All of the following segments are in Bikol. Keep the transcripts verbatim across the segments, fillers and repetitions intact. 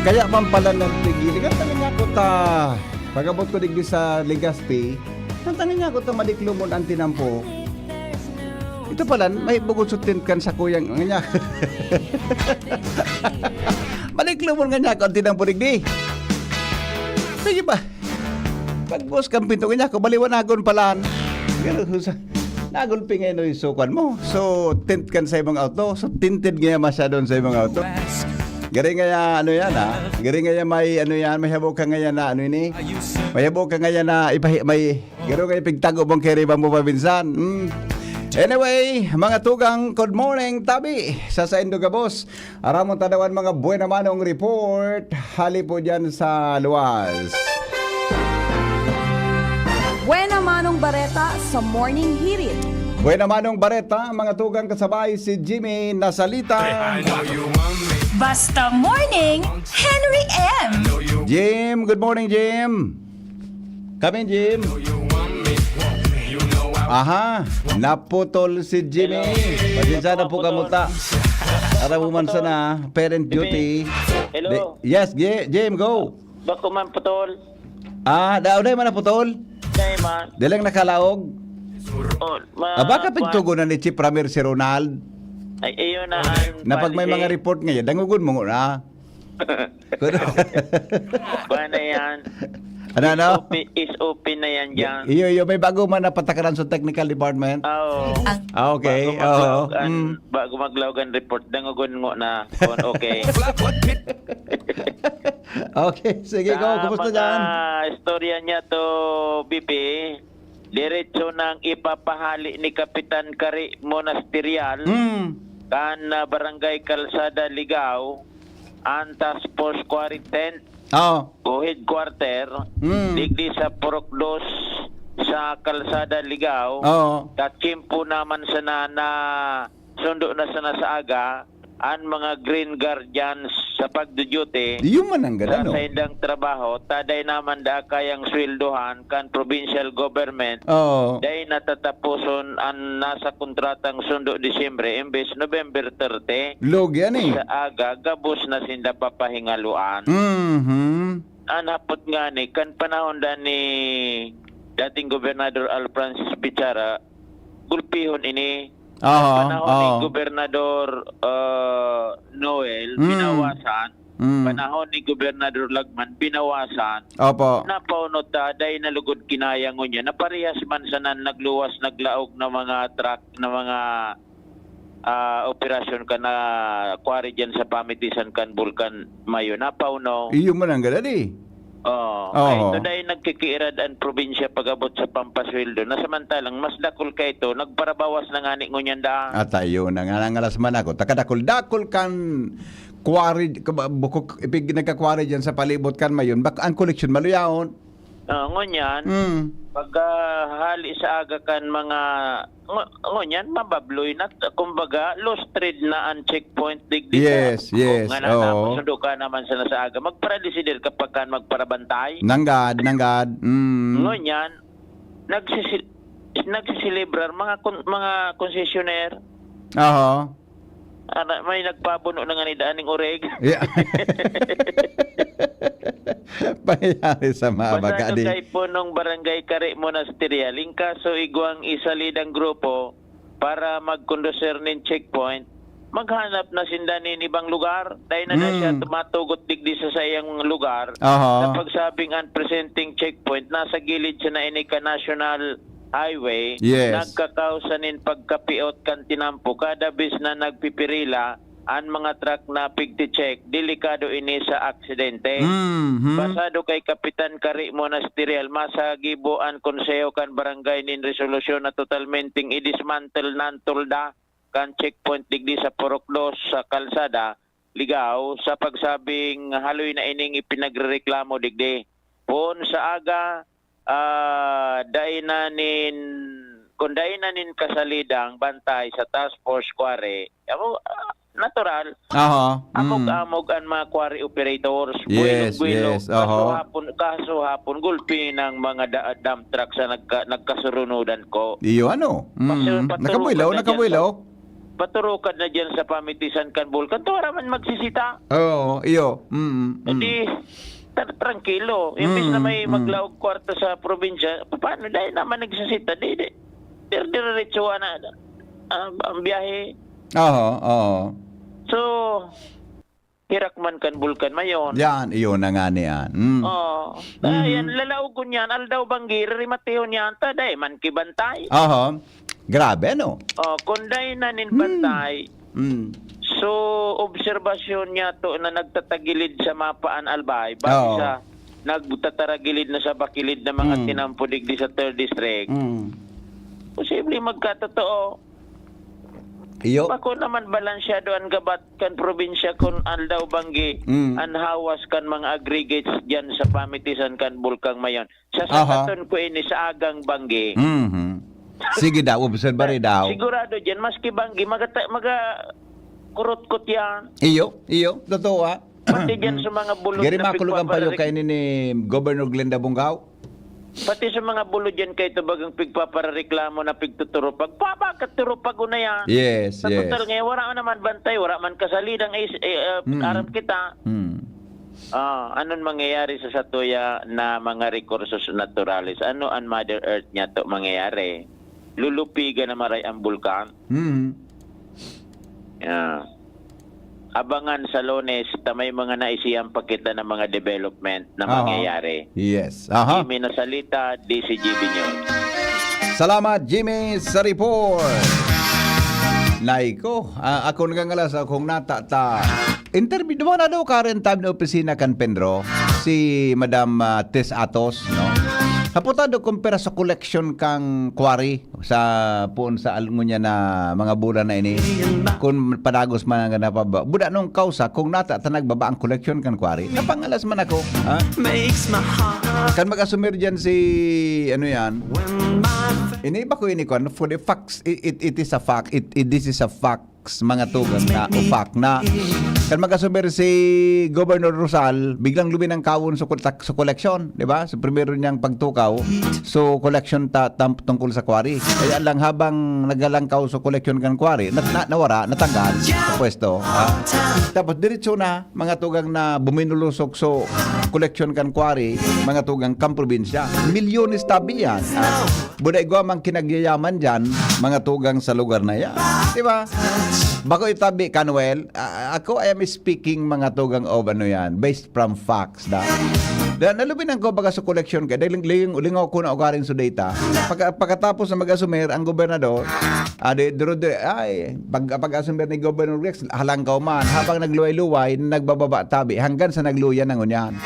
Kaya man pala nagtigil. Ang tangan niya ko ta, pag-abot ko digdi sa Legazpi, ang tangan niya ko ta madiklomon ang tinampo. Ito pala, may bugod sa tent kan sa kuyang nga niya. Madiklomon nga niya ko ang tinampo digdi. Sige ba? Pag-boss kang pinto nga niya ko, baliwanagon palan. Ganun sa, nagulpi ngayon yung sukan mo. So, tint kan sa imong auto. So, tinted ngayon masyadon sa imong auto. Gari ngaya, ano yan, ha? Gari ngaya may, ano yan, may habo ka ngaya na, ano ini? May habo ka ngaya na, ipahi, may, garo ngaya pigtago mong kiriba mo pa minsan. Hmm. Anyway, mga tugang, good morning, tabi. Sa saindo gabos, aramon tadawan mga buena manong report. Hali po dyan sa luwas. Buena manong bareta sa Morning Hirit. Buena manong bareta, mga tugang kasabay si Jimmy Nasalita. Basta Morning, Henry M. Jim, good morning, Jim. Come in, Jim. Aha, naputol si Jimmy. Pasensya na po kamuta. Aram mo man sana, parent duty. Hello. Di- yes, J- Jim, go. Bako man putol. Ah, daw na man naputol. Dai man. Dilang nakalaog. Oh, ma- Ah, baka pigtugo na ni Chief Ramir si Ronald. Ay, iyo na ang Na pag may policy. Mga report ngayon, dangugon mo na. Ba na yan? Ano, ano? S O P, S O P na yan dyan. Iyo, iyo, may bago man na patakaran sa technical department. Oo. Ah, okay. Bago maglaog Oo. an, Mm. bago maglaog an report, dangogon mo na kung okay. Okay, sige, go. Sa Kumusta mga dyan? Istorya niya to, B P, diretso nang ipapahali ni Kapitan Kari Monasterial Mm. kan ah, Barangay Kalsada, Ligao, ang Task Force Quarantine Oo. o headquarter Mm. digdi sa Purok Dos sa Kalsada, Ligao. Oo. Katsimpo naman sana na sundo na sana sa aga ang mga Green Guardians sa pagduduty Iyo man ang sa gada, no? saindang trabaho, taday naman da kayang sweldohan kan provincial government. Oo. Dai natataposon ang nasa kontratang sundo Disyembre, imbes November thirty. Log yan eh. Sa aga, gabos na sinda papahingaluan. Mhm. Ang hapot nga ni, kan panahon da ni dating Gobernador Al Francis Bichara, gulpihon ini. Aha, Panahon ni oo. Gobernador uh, Noel, Mm. binawasan. Mm. Panahon ni Gobernador Lagman, binawasan. Opo. Napaunot ta, dahil nalugod kinaya ngunyan, na parehas man sana nagluwas, naglaog na mga truck, na mga ah, operasyon ka na quarry dyan sa pamitisan kan Bulkan Mayo. Napauno. Iyo man ang gada di. Oh, Oo. Kay ito dahil nagkikiirad ang probinsya pag-abot sa pampasweldo na samantalang mas dakol ka ito, nagparabawas na nga ni ngunyan da. At ayun, ang nangalas man ako. Takadakol-dakol kan quarry, kaba- bukok, ipig, nagka-quarry dyan sa palibot kan Mayon. Bak ang koleksyon maluyaon. Ah, ngunyan, Mm. pag ah, hali sa aga kan mga ngu- ngunyan, mababloy na. Kumbaga, lost thread na ang checkpoint digdi. Yes, yes, Nga na, oo. Napasundo ka naman sana sa aga. Magparadesider ka pagka magparabantay. Nanggad, nanggad. Mm. Ngunyan, nagsisil nagsiselebrar mga kon- mga concessionaire. Aha. Ana, may nagpabuno na nga ni Daning Oreg. Yeah. Pangyayari sa mga Pasado bagadi. Kay punong barangay Kari Monasterio, lingkaso igwang isalidang grupo para magkondusir nin checkpoint. Maghanap na sinda nin ibang lugar. Dahil na na Mm. siya tumatugot digdi sa sayang lugar. Aha. Sa pagsabing ang presenting checkpoint, nasa gilid siya na ini ka national highway. Yes. Nagkakausa nin pagkapiot kan tinampo. Kada bis na nagpipirila, ang mga truck na pigti-check, delikado ini sa aksidente. Mhm. Pasado kay Kapitan Kari Monasterio, masagibo ang konseho kan barangay nin resolusyon na totalmenteng i-dismantle nan tolda kan checkpoint digdi sa Purok Dos sa kalsada, Ligao, sa pagsabing haloy na ining ipinagrereklamo digdi. Poon sa aga, ah, dai na nin, kung dai na nin kasalidang bantay sa Task Force Quarry, amo, ah, natural, Aha. Mm. amog-amog ang mga quarry operators. Yes, Buwilog-buwilog. yes, aha. Kaso hapon, kaso hapon, gulpi ng mga da- dump truck sa nagka- nagkasurunudan ko. Iyo ano? Mm. Pasu- paturo Nakabuilaw, ka na nakabuilaw. paturukad na diyan sa pamitisan kan Bulkan, to wala man magsisita. Oo, iyo. Mm, mm. Hindi, ta- trangkilo. Imbis na Mm, may mm. maglaog kwarta sa probinsya, paano? Dahil naman nagsisita, di, di. Dire-diretso na ah, ang biyahe. Oo, oo. So, hirak man kan Bulkan mayon. Yan, iyo na nga niyan. Mm. Oh, Mhm. Yan, lalaogon yan, aldaw banggi, rimatihon yan, ta, dai man kibantay. Aha. Grabe, no? Oh, kung dai na nin bantay, Mm. so, obserbasyon niya to na nagtatagilid sa mapa an Albay, base Oo. sa nagtataragilid na sa bakilid na mga Mm. tinampo digdi sa third district. Mm. Posible magkatotoo. Iyo. Bako naman balansyado an gabat kan probinsya kun aldaw banggi Mm. an hawas kan mga aggregates diyan sa pamitisan kan Bulkang Mayon. Sa Aha. sakaton ko ini sa agang banggi. Mhm. Sige daw, observare daw. Sigurado diyan, maski banggi, magata, maga kurutkot yan. Iyo, iyo, totoo ah. Pati diyan sa mga bulod Gari na makulog ang payo pigpaparik- kayo ni, ni Governor Glenda Bungao. Pati sa mga bulod diyan kayo ito bagang pigpaparareklamo na pigtuturupag. Pabakit turupag na yan? Yes, Sa yes. total ngayon, wala naman bantay, wala man kasalidang is, eh, uh, Mm. aram kita. Hmm. Ah, anong mangyayari sa satuya na mga rekursos naturales? Ano ang Mother Earth niya to mangyayari? Lulupigan na maray ang bulkan? Hmm. Yeah. Abangan sa Lunes, ta may mga naisihan pa kita na mga development na Aha. mangyayari. Yes. Aha. Jimmy Nasalita, D C G B News. Salamat, Jimmy, sa report. Nay ko, ah, ako nagangala sa kung nata ta. Interview, duman na daw current time na opisina kan Pendro, si Madam ah, Tess Atos, no? Haputado kung pera sa collection kang quarry sa puon sa alngon niya na mga bulan na ini. Kung padagos man ang ganapa ba. Buda nung kausa, kung nata ta nagbaba ang collection kan quarry. Napangalas man ako, ha? Makes my heart Kan mag-assumer dyan si, ano yan? when my Ini ba ko ini kwan? For the facts, it, it, it is a fact. It, it, this is a facts, mga tugang na o fact na. Kan mag-assumer si Governor Rosal, biglang luminangkawon sa, sa koleksyon, di ba? Sa primero niyang pagtukaw, so collection ta, tam, tungkol sa quarry. Kaya lang habang nagalangkaw sa collection kan quarry, na, na, nawara, natanggal sa pwesto. Ha? Tapos diretso na, mga tugang na buminulusok so collection kan quarry, mga tugang kan probinsya. Milyones tabi yan. Ah, buda igwa mang kinagyayaman dyan, mga tugang sa lugar na yan. Di ba? Bako itabi, Kanuel, ah, ako, I am speaking, mga tugang of ano yan, based from facts. Da. Da, nalubinan ko baga sa collection kay dahil ling, lingaw ko na ugaring sa data. Pagka, pagkatapos na mag-assumer ang gobernador, ah, di, duro, di, ay, pag, pag-assumer ni Governor Rex, halangkaw man, habang nagluway-luway, nagbababa tabi, hanggang sa nagluya na ngunyan.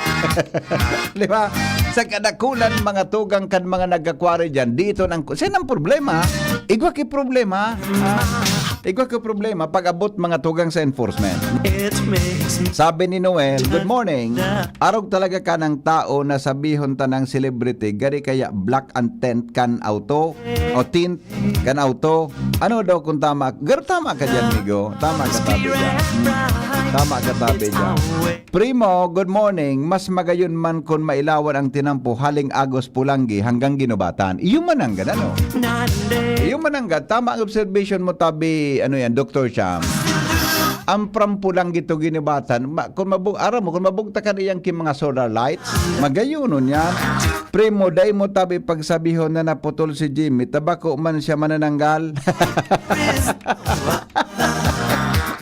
Di ba? Sa kadakulan, mga tugang kan mga nagkakwari dyan, di ito nang, siya ang problema. Igwa ki problema. Ah, igwa ki problema pag abot mga tugang sa enforcement. It makes me Sabi ni Noel, "Good morning. Arog talaga ka ng tao na sabihon ta ng celebrity, gari kaya black ang tent kan auto o tint kan auto." Ano daw kung tama? Gar tama ka dyan, migo. Tama ka tabi dyan. Hmm. Tama ka tabi dyan. Primo, good morning. Mas magayon man kun mailawan ang tinampo haling Agos Pulanggi hanggang Ginubatan. Iyo man ang ganano. Iyo man ang ga-, tama ang observation mo, tabi, ano yan, Doctor Cham. Ang from Pulanggi to Ginubatan, ma, kung mabug, aram mo, kung mabugtakan iyang ki mga solar lights, magayunon yan. Primo, dai mo tabi pagsabihon na naputol si Jimmy, tabako man siya manananggal.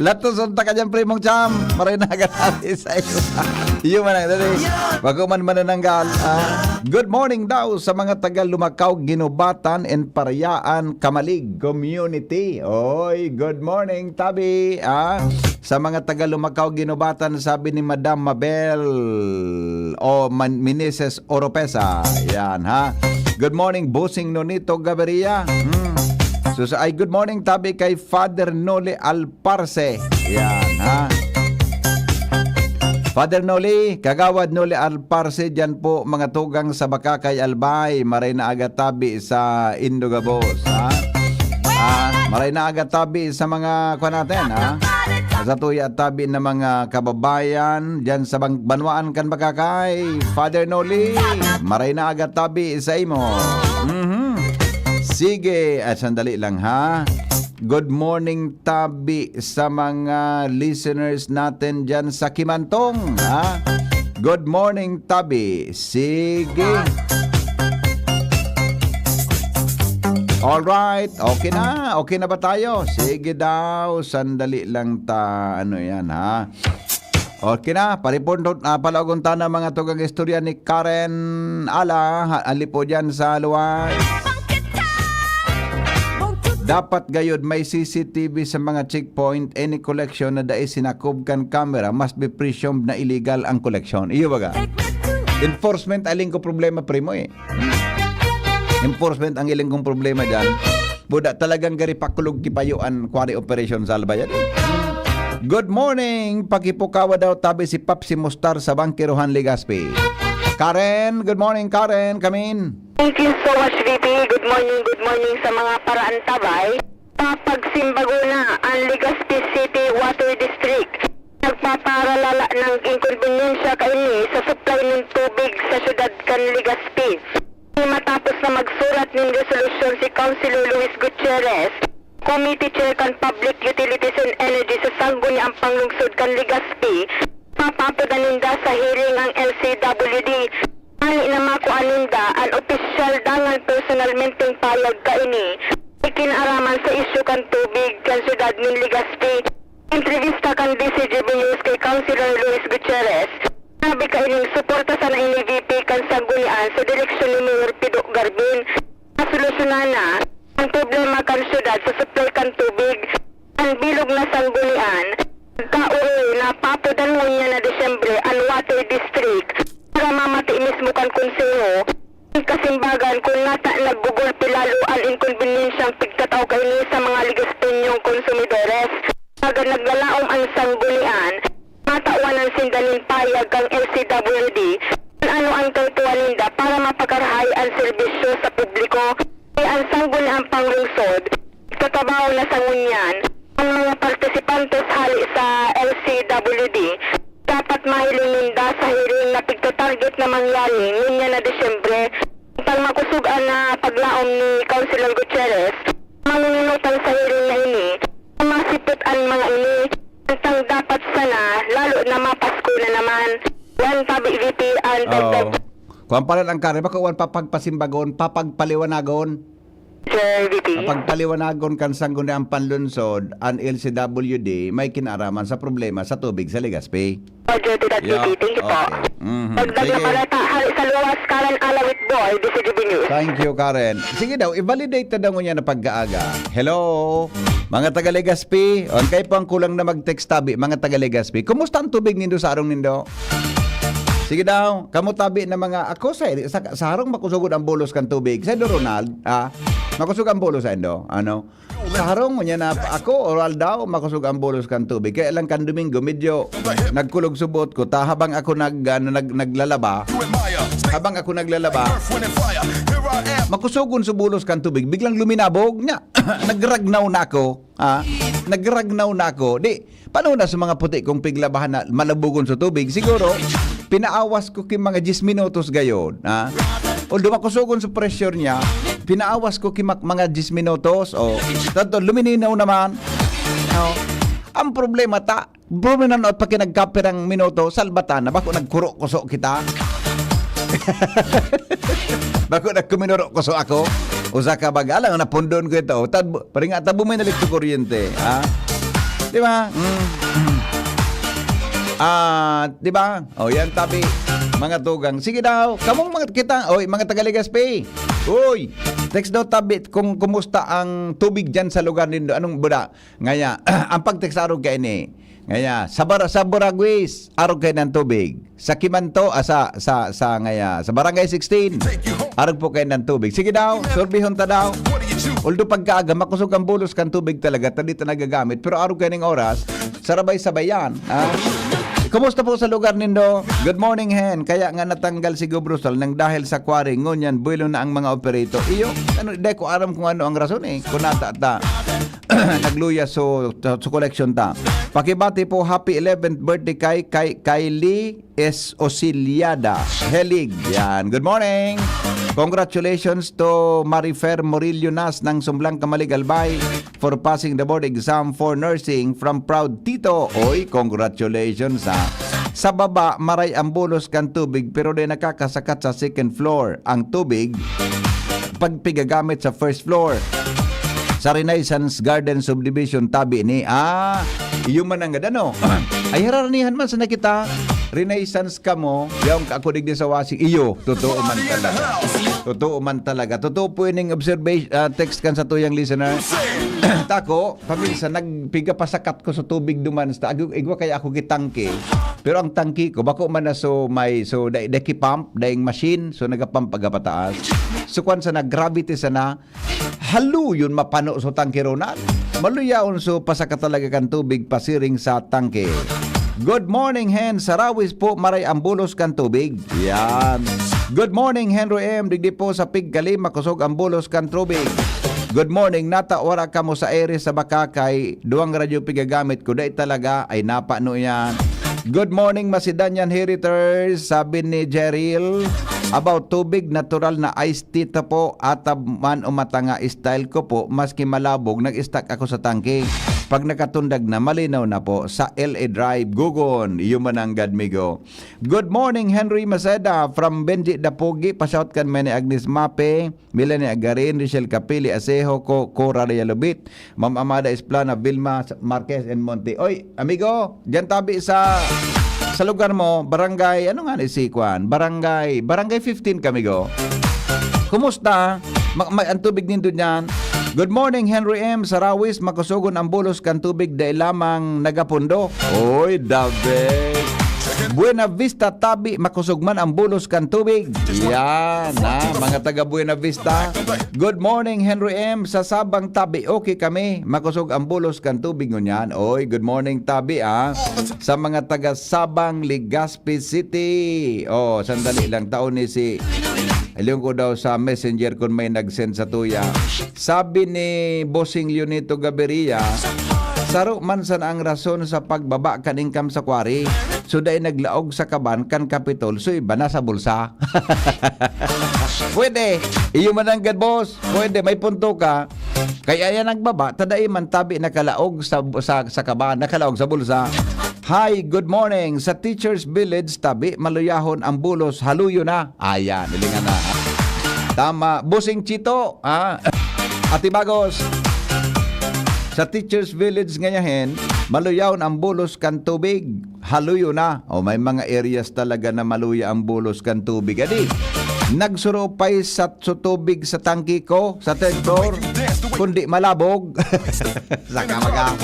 Latos unta ka dyan, Primong Cham. Maray na agad tabi sa iyo. Iyo man ang dali. Bako man manananggal. Ah, good morning daw sa mga taga Lumacao, Ginubatan, and Parayaan, Camalig Community. Oy, good morning, tabi. Ah, sa mga taga Lumacao, Ginubatan, sabi ni Madam Mabel o Man, Meneses Oropesa. Yan, ha. Good morning, Bossing Nonito Gaviria. Hmm. So, sa, ay, good morning, tabi kay Father Noli Alparse. Yan, ha. Father Noli, Kagawad Noli Alparse, dyan po, mga tugang sa Bacacay, Albay. Maray na aga tabi sa Indogabos, ha? Ah, maray na aga tabi sa mga, kuwan natin, ha? Sa tuya at tabi na mga kababayan, dyan sa bang, banwaan kan Bacacay. Father Noli, maray na aga tabi sa imo. Mhm. Sige, at sandali lang ha. Good morning, tabi, sa mga listeners natin dyan sa Kimantong, ha? Good morning, tabi. Sige. Alright, okay na. Okay na ba tayo? Sige daw, sandali lang ta. Ano yan, ha? Okay na, paripon, ah, palaogon ta na mga tugang istorya ni Karen Ala, ha, ali po dyan sa luwas. Dapat gayod may C C T V sa mga checkpoint, any collection na dai sinakob kan camera must be presumed na illegal ang collection. Iyo baga? Enforcement, aling ko problema, primo eh. Enforcement ang iling kong problema dyan. Buda talagang gari pakulog kipayo an kuwari Operation Salva yan. Good morning! Pakipukawa daw tabi si Papsi Mustar sa Bangkirohan, Legazpi. Karen, good morning, Karen. Come in. Thank you so much, V P. Good morning, good morning sa mga paraantabay. Papagsimbago na ang Legazpi City Water District. Nagpaparalala ng inkonbeniyensya kaini sa supply ng tubig sa syudad kan Legazpi. Matapos na magsurat nin resolusyon si Councilor Luis Gutierrez, Committee Chair kan Public Utilities and Energy sa Sangguniang Panglungsod kan Legazpi, mapaapod na ninda sa hearing ang L C W D. Hali na makua ninda an opisyal dangan personalmenteng payag kaini, ikinaraman sa isyu kan tubig kan syudad nin Legazpi. Entrevista kan D C G B News kay Councilor Luis Gutierrez, sinabi kaining suporta sana ini V P kan Sanggunian sa direksyon ni Mayor Pido Garbin. Masolusyonan na ang problema kan syudad sa supply kan tubig. Ang bilog na Sanggunian, nagkaurol na papodan ngunyan na Disyembre an Water District para mamati mismo kan Konseho. Kasimbagan, kun nata naggugulpi lalo an inkonbenyensyang pigtatao kaini sa mga Legazpeñong konsumidores, agad naglalaom an Sanggunian, matawan an sinda nin payag kan L C W D, kun ano an kaipuhan ninda para mapakarahay an serbisyo sa publiko. Kaya an Sangguniang Panglungsod, Katrabaho na sa ngunyan, ang mga partisipantes hali sa L C W D, dapat mahiling ninda sa hearing na pigta-target na mangyari ngunyan na Disyembre. Pag makosog an, ah, paglaom ni Councilor Gutierrez, manginginutan sa hearing na ini, masipot an mga ini, antang dapat sana, lalo na mapasko na naman. Yan, tabi V P, ang dagdag. Oo. Kuwan pa rin ang kare, baka uwan papagpasimbagon, papagpaliwanagon. Sir V P. Papagpaliwanagon kan Sangguniang Panlungsod, an L C W D may kinaaraman sa problema sa tubig sa Legazpi. Roger to that, Yeah, V P. Thank you po. Okay. Mhm. Dagdag na Sige. Balita, hali sa luwas, Karen Alawit Boy, D C G B News. Thank you, Karen. Sige daw, i-validate ta daw ngunyan na pag-aaga. Hello? Mga taga Legazpi, o, kay po ang kulang na mag-text tabi, mga taga Legazpi. Kumusta ang tubig nindo sa arong nindo? Sige daw, kamo tabi na mga, ako sa, sa, sa harong makusugod ang bulos kan tubig. Sa Ronald, ah, makusog ang bulos sa indo, ano? Sa harong, niya na ako, oral daw, makusog ang bulos kan tubig. Kaya lang kan Domingo, medyo nagkulog subot ko. Ta, habang ako nag, ano, nag, naglalaba, habang ako naglalaba, makusugon sa bulos kan tubig, biglang luminabog niya. Nagragnaw na ako, ha? Nagragnaw na ako. Di, Paano na sa mga puti kong piglabahan na malabugon sa tubig? Siguro, pinaawas ko ki mga diyes minutos gayon, ha? Although makusugon sa pressure niya, pinaawas ko ki mak-, mga diyes minutos, o, tanto, lumininaw naman. O, ang problema ta, problema na pa kinagkapirang minuto, salbatan na, bako nagkuro-kuso kita. Bako nagkuminuro-kuso ako. Usa ka baga, alam, napundon ko ito. Tad-, Paringa ta, bumay na sa kuryente, ha? Di ba? Mm. Ah, di ba? O, yan, tabi, mga tugang. Sige daw, kamong mga kita, oy, mga taga Legazpi. Uy, text daw, tabi, kung kumusta ang tubig dyan sa lugar nindo. Anong buda? Ngaya, ang pag-text arog kaini. Ngaya, sa Bar-, sa Buraguis, arog kaini ang tubig. Sa Kimanto, ah, sa, sa, sa, ngaya, sa Barangay sixteen, arog po kaini ang tubig. Sige daw, surbihon ta daw. Although pagkaaga, makusog ang bulos kan tubig talaga, ta di ta nagagamit. Pero arog kaining oras, sarabay-sabay yan, ha? Kumusta po sa lugar nindo? Good morning, Hen. Kaya nga natanggal si Gob Rosal nang dahil sa quarry, ngunyan buwelo na ang mga operator. Iyo, ano, di ko aram kung ano ang rason eh. Kung nata ta. nagluya so, so, so collection ta. Pakibati po, happy eleventh birthday kay, kay Kylie S. Osiliada Helig. Yan. Good morning. Congratulations to Marifer Murillo Nas ng Sumblang Camalig, Albay for passing the board exam for nursing from Proud Tito. Oy, congratulations ha. Sa baba, maray ang bulos kan tubig pero di nakakasakat sa second floor. Ang tubig, pag pigagamit sa first floor. Sa Renaissance Garden Subdivision, tabi ni, ah, iyo man ang gad, ano? Ay, hararanihan man sa nakita. Renaissance ka mo, yaong ka ako digdi sa wasing. Iyo, totoo man talaga. Totoo man talaga. Totoo po ining observation, ah, text kan sa tuyang listener. Tako, paminsan, nagpigapasakat ko sa tubig duman. Sa, ag-, igwa kaya ako gitangke. Pero ang tangke ko, bako man na so may, so, da-, deki pump, daing machine, so nagapump agapataas. So, kwan sana, gravity sana, haluyon mapano so tangke ronan. Maluyaon so pasaka talaga kan tubig pasiring sa tangke. Good morning, Hen. Sa Rawis po, maray ang bulos kan tubig. Yan. Good morning, Henry M. Digdi po sa Pigkali, makosog ang bulos kan tubig. Good morning, nata wara kamo sa Aries sa Bacacay. Duwang radyo pigagamit ko, dai talaga, ay napano yan. Good morning, Macedonian Heriters, sabi ni Jeril. About tubig, natural na iced tea ta po, atab man o matanga style ko po, maski malabog, nag-stack ako sa tangke. Pag nakatundag na, malinaw na po sa L A Drive, Gugon, iyo man ang gad migo. Good morning, Henry Maceda, from Benji Dapogi, pa-shout kan Mene Agnes Mape, Melanie Agarin, Richelle Capili, Asejo, Co-, Cora Realobit, Ma'am Amada Esplana, Vilma Marquez, and Monte. Oy, amigo, diyan tabi sa, sa lugar mo, barangay, ano nga ni si Kwan? Barangay, barangay fifteen kami, go. Kumusta? Ma-, ma-, ang tubig nindo diyan? Good morning, Henry M. Sarawis, makusogon ang bulos kan tubig, dai lamang nagapundo. Oy, the best. Buena Vista, tabi, makusog man ang bulos kan tubig. Yan, ha, mga taga Buena Vista. Good morning, Henry M. Sa Sabang, tabi, okay kami. Makusog ang bulos kan tubig ngunyan. Oy, good morning, tabi, ah. Sa mga taga Sabang, Legazpi City. Oh, sandali lang, tao ni si Ilong ko daw sa messenger kun may nag-send sa tuya. Sabi ni Bossing Leonito Gaviria, saro man sana ang rason sa pagbaba kan income sa quarry. So, dai naglaog sa kaban kan Kapitol, so iba na sa bulsa. Pwede. Iyo man ang gad, boss. Pwede, may punto ka. Kaya yan nagbaba, ta dai man tabi nakalaog sa, sa, sa kaban, nakalaog sa bulsa. Hi, good morning. Sa Teachers Village, tabi, maluyahon ang bulos, haluyo na. Ayan, hilingan na. Tama. Bossing Chito, ha? Ate Bagos. Sa Teachers Village ngayahin, maluyahon ang bulos kan tubig. Haluyo na. O, may mga areas talaga na maluya ang bulos kan tubig. Adi, nagsurupay sa, sa tubig sa tangke ko, sa third floor. Kundi malabog. Saka maga.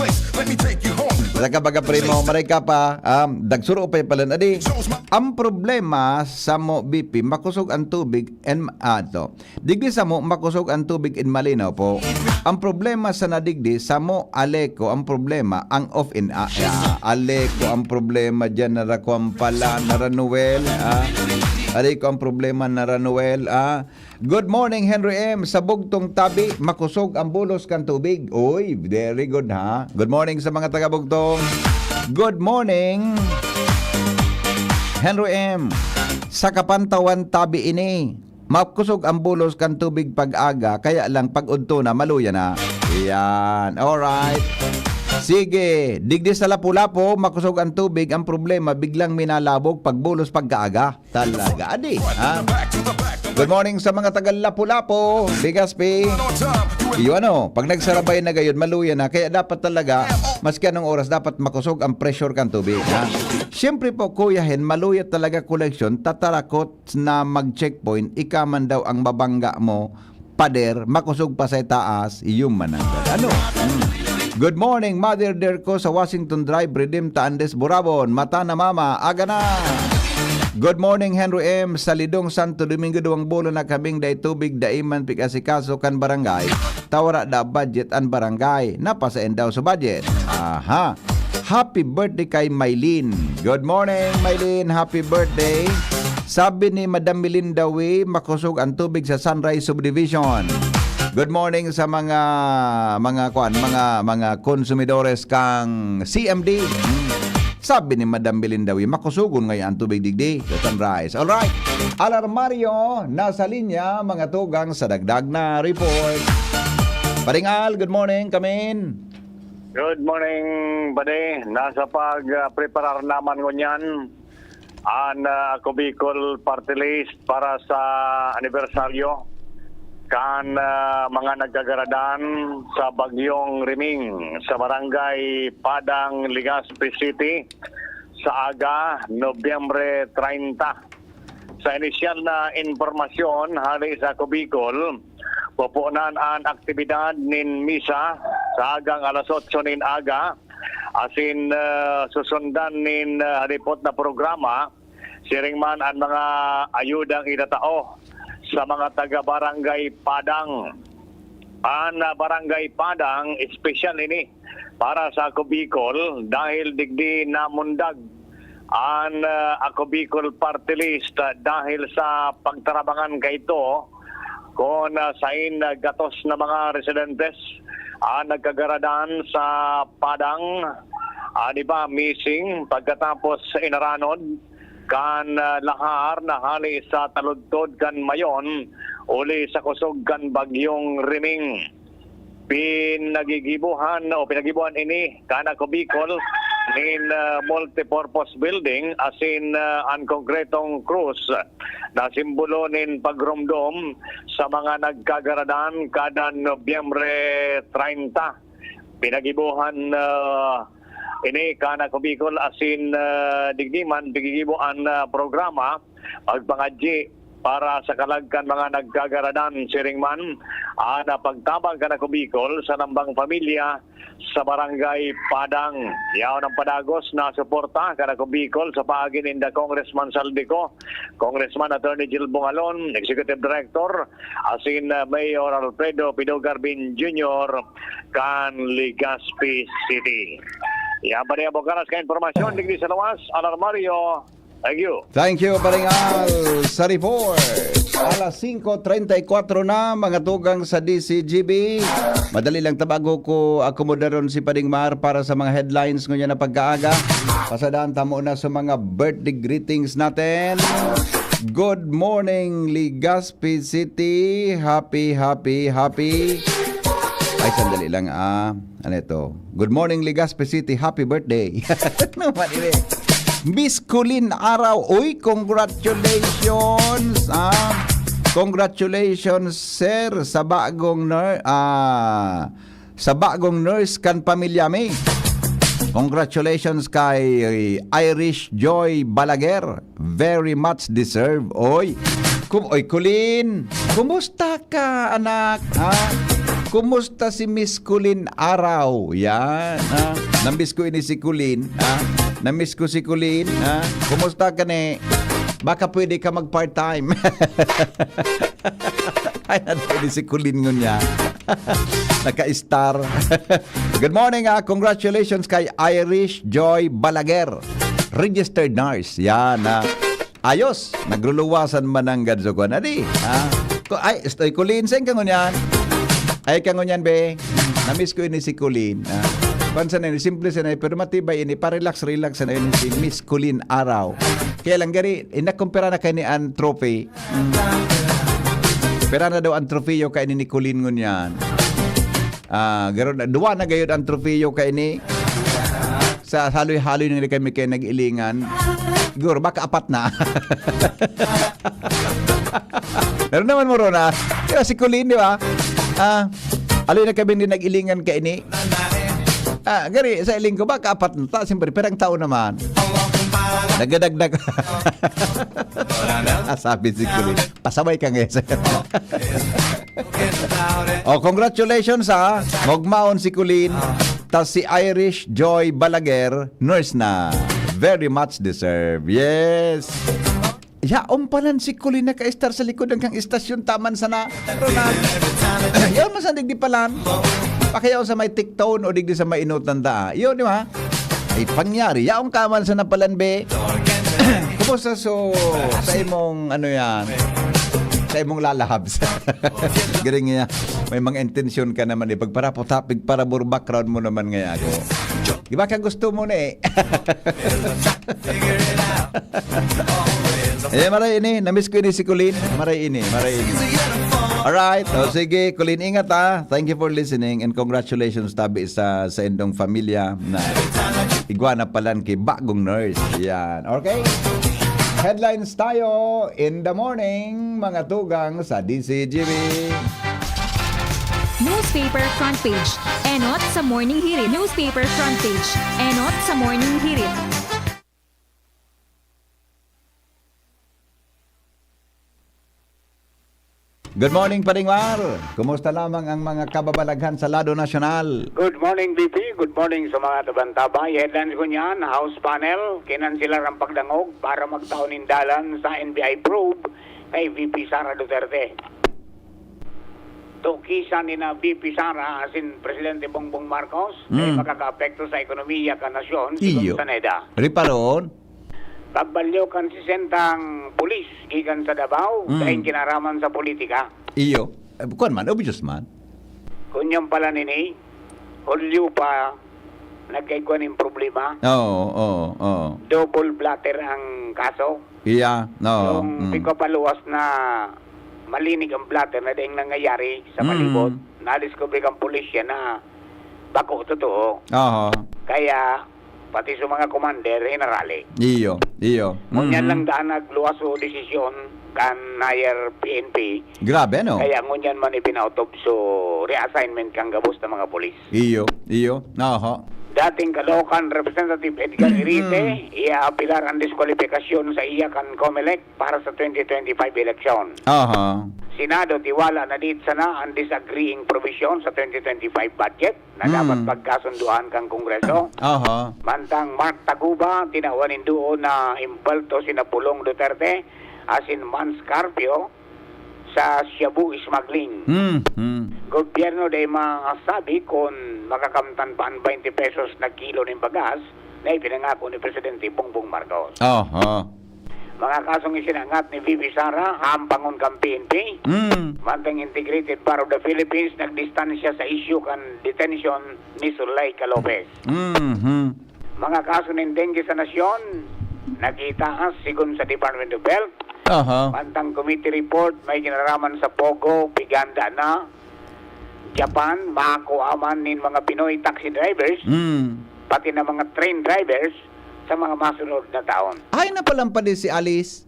Saka baga, primo, maray ka pa. Um, dagsuro pa pala na di. Ang problema sa mo, B P, makusog ang tubig and, ah, to. Digdi sa mo, makusog ang tubig and malinaw po. Ang problema sa nadigdi, sa mo, Aleco, ang problema, ang off and, ah, ah, Aleco, ang problema dyan, narakuan pala, naranuel, ah. Aleco, ang problema, naranuel, ah. Good morning, Henry M. Sa Bugtong tabi, makusog ang bulos kan tubig. Uy, very good, ha? Good morning sa mga taga Bugtong. Good morning, Henry M. Sa Kapantawan tabi ini, makusog ang bulos kan tubig pag-aga, kaya lang pag-udto na, maluya na. Yan. Alright. Sige, digdi sa Lapu-Lapu, makusog ang tubig. Ang problema, biglang minalabog pag bulos pagkaaga. Talaga, adi, ha? Good morning sa mga taga Lapu-Lapu, Legazpi. Iyo ano, pag nagsarabay na gayon, maluya na. Kaya dapat talaga, maski anong oras, dapat makusog ang pressure kan tubig, ha? Siyempre po, Kuya Hen, maluya talaga koleksyon, tatarakot na mag-checkpoint, ika man daw ang mabangga mo, pader, makusog pa sa itaas, iyo man ang gad-, ano? Hmm. Good morning, Mother Derco sa Washington Drive, Redeem ta Andes, Burabon. Mata na mama, aga na! Good morning, Henry M. Sa Lidong, Santo Domingo, duwang bulan na kaming dai tubig, dai man pig-asikaso kan barangay. Ta wara da budget an barangay. Napasain daw sa budget. Aha. Happy birthday kay Mylene. Good morning, Mylene. Happy birthday. Sabi ni Madam Melinda Wee, makusog ang tubig sa Sunrise Subdivision. Good morning sa mga, mga kwan, mga, mga konsumidores kang C M D. Hmm. Sabi ni Madam Belinda Wi, makusugon ngayon ang tubig digdi sa Sunrise. Alright. Alarmario, nasa linya, mga tugang sa dagdag na report. Paring Al, good morning, kamin. Good morning, buddy. Nasa pag-preparar naman ngunyan an uh, Ako Bicol Party List para sa anibersaryo kan uh, mga nagkagaradan sa Bagyong Riming sa Barangay Padang, Legazpi City sa aga, Nobyembre treinta. Sa inisyal na impormasyon hali sa Ako Bicol, pupunan an aktibidad nin misa sa agang alas otso nin aga, asin uh, susundan nin uh, halipot na programa, siring man an mga ayudang itatao sa mga taga-barangay Padang. An uh, Barangay Padang, espesyal ini para sa Ako Bicol dahil digdi namundag an uh, Ako Bicol Party List uh, dahil sa pagtarabangan kaito kun uh, sain uh, gatos na mga residentes ang nagkagaradan sa Padang, an iba missing pagkatapos inaranod kan uh, lahar na hali sa taludtod kan Mayon uli sa kusog kan Bagyong Riming. Pinagigibuhan o pinagibuhan ini kan Ako Bicol nin uh, multipurpose building asin uh, an konkretong krus na simbolo nin pagromdom sa mga nagkagaradan kada Nobyembre treinta. Pinagibuhan uh, ini kan Ako Bicol asin uh, digdi man pigigibo an uh, programa pagpangadyi para sa kalag kan mga nagkagaradan siring man an pagtabang kan Ako Bicol sa nambang pamilya sa Barangay Padang. Yaon ang padagos na suporta kan Ako Bicol sa paagi ninda Congressman Saldico, Congressman Attorney Jill Bungalon, Executive Director, asin uh, Mayor Alfredo Pido Garbin Junior kan Legazpi City. Yan pa rin ang bukaras ka impormasyon digdi sa luwas, Alarmario. Thank you. Thank you, Paring Al, sa report. Alas singko treinta y kuatro na, mga tugang sa D C G B. Madali lang tabago ko akomodaron si Pading Mar para sa mga headlines ngunyan na pagkaaga. Pasadaan tamo na sa mga birthday greetings natin. Good morning, Legazpi City. Happy, happy, happy. Ay, sandali lang ah. Ano ito? Good morning, Legazpi City. Happy birthday. Naman ini. Miss Colleen Araw. Uy, congratulations. Ah, congratulations, sir, sa bagong ner ah, sa bagong nurse kan pamilya mi. Congratulations kay Irish Joy Balaguer. Very much deserve. Oy. Kum oy, Colleen. Kumusta ka, anak? Ha? Kumusta si Miss Colleen Araw? Yan, ha? Namiss ko ini si Colleen, ha? Namiss ko si Colleen, ha? Kumusta ka ni? Baka pwede ka mag part-time. Ay, ano ini si Colleen ngunyan? Naka-star. Good morning, ah. Congratulations kay Irish Joy Balaguer. Registered nurse. Yan, ah. Ayos. Nagluluwasan man ang gadsukon. Adi, ha? Ko- Ay, estoy Colleen. Saan ka ngunyan? Ay, ka ngunyan, be. Namiss ko ini si Colleen. Ha? Kwan sana ini, simple sana, pero matibay ini. Pa-relax, relax sana ini si Miss Colleen Araw. Kaya lang, gari, inakumpira na kayo ni an trophy. Mm. Pera na daw ang trofeo kaini ni Colleen ngunyan. Ah, garo na, duwa na gayod ang trofeo kaini. Sa haloy-haloy na kami kay nag-ilingan. Siguro, baka apat na. Pero naman mo, Rona. Di ba, si Colleen, di ba? Ah, aloy na kami ni nag-ilingan kaini. Ah, gari, sa iling ko, baka apat na ta. Siyempre, perang tao naman. Nagadagdag. Ah, sabi si Colleen, pasaway ka ngayon. Oh, congratulations ha. Mogmaon si Colleen. Tas si Irish Joy Balaguer, nurse na. Very much deserve. Yes. Yaon palan si Colleen naka-star sa likod ng kang istasyon taman sana. Ronald. Yaon man sa digdi palan. Pakayaon sa may tiktaon o digdi sa may inutan ta. Yun, di ba? Ay, pangyari. Yaon ka man sa napalan, be. Kumusta so sa imong, ano yan? Sa imong lalabs. Galing niya. May mga intensyon ka naman eh. Pagparapot-, pagparabor background mo naman ngaya ako. Di ba ka gusto mo na eh? Eh, maray ini. Namiss ko ini si Colleen. Maray ini. Maray ini. Alright. O, sige, Colleen, ingat, ah. Thank you for listening and congratulations tabi sa, sa indong pamilya na igwa na palan ki bagong nurse. Yan. Okay? Headlines tayo in the morning, mga tugang sa D C G B. Newspaper front page. Enot sa Morning Hirit. Newspaper front page. Enot sa Morning Hirit. Good morning, Paring Mar. Kumusta lamang ang mga kababalaghan sa lado nasyonal? Good morning, B P. Good morning sa mga tabantabay. Headlines ko niyan, House panel, kinanselar ang pagdangog para magtao nin dalan sa N B I probe kay V P Sara Duterte. Tukisan ni na V P Sara asin Presidente Bongbong Marcos ay Mm. makakaapekto sa ekonomiya kan nasyon, sigon Iyo. sa neda. Riparon? Pagbalyo kan sesentang pulis gikan sa Davao, Mm. daing kinaraman sa politika. Iyo. Eh, kuwan man, obvious man. Kunyan pala nini, Hulyo pa, nagkaigwa nin problema. Oo, oo, oo. Double blotter ang kaso. Iya, oo, Yung mm. pigpapaluwas na malinig ang blotter na daing nangyayari sa Mm. palibot, nadiskubre kang pulisya na bako totoo. Aha. Kaya, pati sa mga commander, hinarali. Iyo, iyo. Ngunyan Mm. lang daan nagluwas o desisyon kan higher P N P. Grabe, ano? Kaya ngunyan man ipinaotob so reassignment kan gabos na mga pulis. Iyo, iyo. Aha. Dating Caloocan Representative Edgar Mm. Erice, iaapelar ang diskwalipikasyon sa iya kan Comelec para sa twenty twenty-five eleksyon. Aha. Senado, tiwala na dit sana ang disagreeing provision sa twenty twenty-five budget na dapat Mm. pagkasunduan kan Kongreso. Aha. Mantang Mark Taguba, tinawan nin duo na impalto sina Pulong Duterte asin Mans Carpio sa shabu smuggling. Mm, mm. Gobyerno dai masabi kun makakamtan pa an twenty pesos na kilo nin bagas na ipinangako ni Presidente Bongbong Marcos. Aha. Mga kasong isinangat ni V P Sara, hampangon kan P N P, Mm. mantang Integrated Bar of the Philippines nagdistansya sa isyu kan detention ni Zuleika Lopez. Mhm. Mga kaso nin dengue sa nasyon, nagitaas sigon sa Department of Health. Aha. Mantang committee report, may kinaraman sa Pogo, piganda na. Japan, makakua man nin mga Pinoy taxi drivers, Mm. pati na mga train drivers sa mga masunod na taon. Ay, napalampad din si Alice.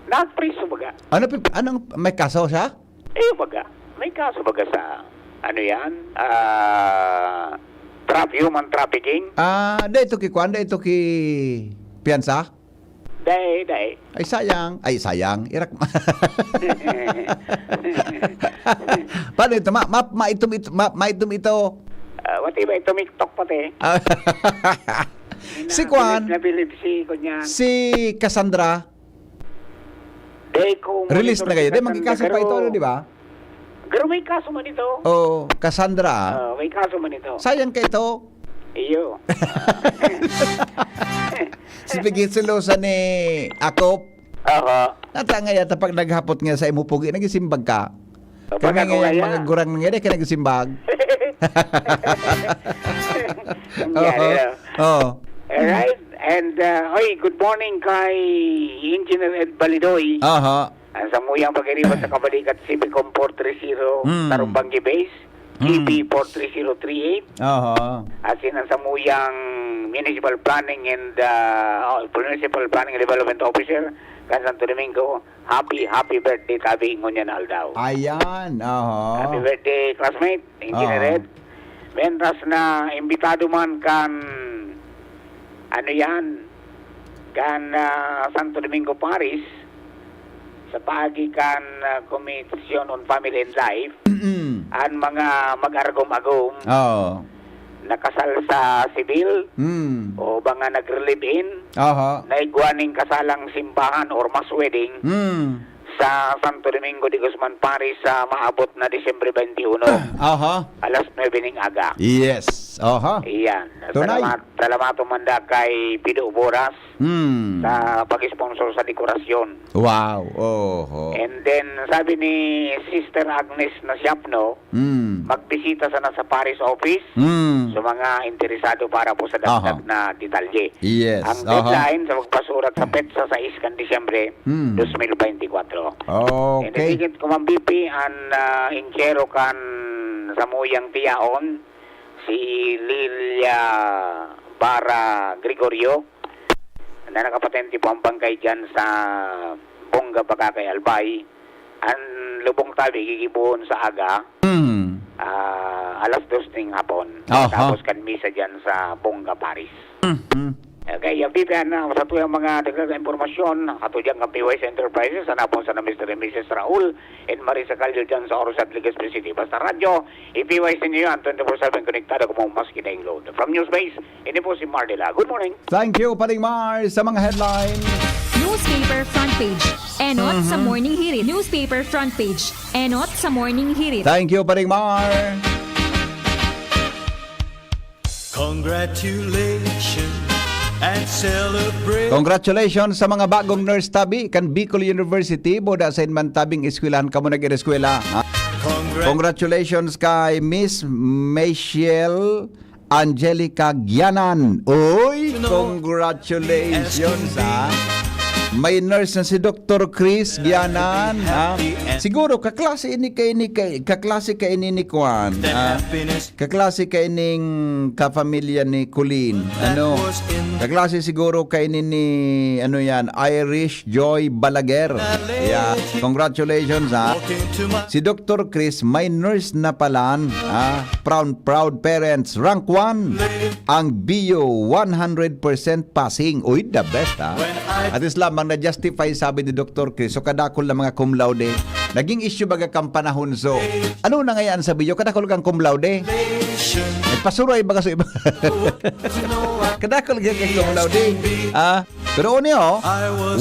Napriso baga. Ano, pi-, anong, may kaso siya? Eh, baga. May kaso baga sa, ano yan? Ah, traf-, human trafficking? Ah, dai ito ki kwan, dai ito ki piyansa? Dai, dai. Ay, sayang. Ay, sayang. Irak. Paano ito? Ma-, ma-, maitom ito, ma-, maitom ito. Ah, wati ba ito, miktok pati? Ah. Si Kwan, Nabilib, nabilib si Kunyan. Si Cassandra. Dai ko Release monitor na kayo. si Dai, Cassandra, magkikaso pa ito, pero ano, di ba? Pero may kaso man ito. Oo, Cassandra. Oo, may kaso man ito. Sayang ka ito. Iyo. Si Pigit Silosa ni Akop. Aha. Nata nga yata pag naghapot nga sa imo pugi, nagisimbag ka. O, Kami pag ako ngayon, kaya. mga gurang nga, di ka nagisimbag. Nangyari Oo. na. Oo. Alright. And, uh, oy, good morning kay Engineer Ed Balidoy. Aha. Ang samuyang pag-iribat sa Kabalikat, Civicom four three zero, Mm. Tarumbangi Base, Mm. G B four three zero three eight. Aha. Asin ang samuyang Municipal Planning and, uh, oh, Municipal Planning and Development Officer, kan Santo Domingo, happy, happy birthday, tabi ngunyan na aldaw. Ayan, aha. Happy birthday, classmate, Engineer Oo. Ed. Mientras na imbitado man kan, ano yan, kan, ah, Santo Domingo Parish, sa paagi kan, ah, Commission on Family and Life, Mm. an mga mag-aragom-agom Oo. na kasal sa sibil Mm. o mga nagre-live-in, Aha. na igwa nin kasalang simbahan or mass wedding, Mm. sa Santo Domingo de Guzman Parish sa maabot na Disyembre twenty-one, Aha. alas nuebe ning aga. Yes. Aha. Iyan. Tunay. Salamat, salamat man da kay Pido Boras Hmm. sa pag-sponsor sa dekorasyon. Wow. Oho. And then, sabi ni Sister Agnes Nasiapno, Hmm. magbisita sana sa Parish Office Hmm. sa mga interesado para po sa dagdag Aha. na detalye. Yes. Ang Aha. deadline sa magpasurat sa petsa sais kan Disyembre Hmm. dos mil beintikwatro. Okay. Inibigit ko man, B P, an, ah, inchero kan samuyang tiyaon, si Lilia Bara Gregorio, na nakapatente po ang bangkay dyan sa Bongga, Bagakay, Albay. Ang lubong tabi gigibohon sa aga, Hmm. ah, alas dos ning hapon. Aha. Tapos kan misa dyan sa Bongga Parish. Mhm. Okay, yung P P N, ah, sa tuyang mga dagdag na impormasyon, ato dyan kan P Y C Enterprises, sa napon sa na Mister and Missus Raul and Marisa Callo dyan sa Oro Sat, Legazpi City. Basta radyo, i-P Y C niyo yan, twenty-four seven konektado kamo maski daing load. From Newsbase, ini po si Mardela. Good morning. Thank you, Paring Mar, sa mga headline. Newspaper front page. Enot sa Mhm. Morning Hirit. Newspaper front page. Enot sa Morning Hirit. Thank you, Paring Mar. Congratulations and celebrate. Congratulations sa mga bagong nurse tabi kan Bicol University. Boda sa inman tabing eskwelahan kamo nag-ireskwela, ha? Congratulations kay Miss Michelle Angelica Gianan. Uy, congratulations, ha. May nurse na si Doktor Chris Gianan, ha. Siguro kaklase ini kay ni kay kaklase kay ini ni Kwan, ha. Kaklase kay ning kapamilya ni Colleen. Ano? Kaklase siguro kay ni, ni ano yan, Irish Joy Balaguer. Yeah. Congratulations, ha. Si Doktor Chris, may nurse na palan, ha. Proud, proud parents, rank one. Ang bio, one hundred percent passing. Uy, the best, ha. At least lamang na-justify, sabi ni Doktor Chris. So, kadakol na mga cum laude. Naging issue baga kang panahon. So, ano na ngayon sa bio? Kadakol kang cum laude. Nagpasuroy baga sa iba. Kadakol kang cum laude. Ah, pero ano yun,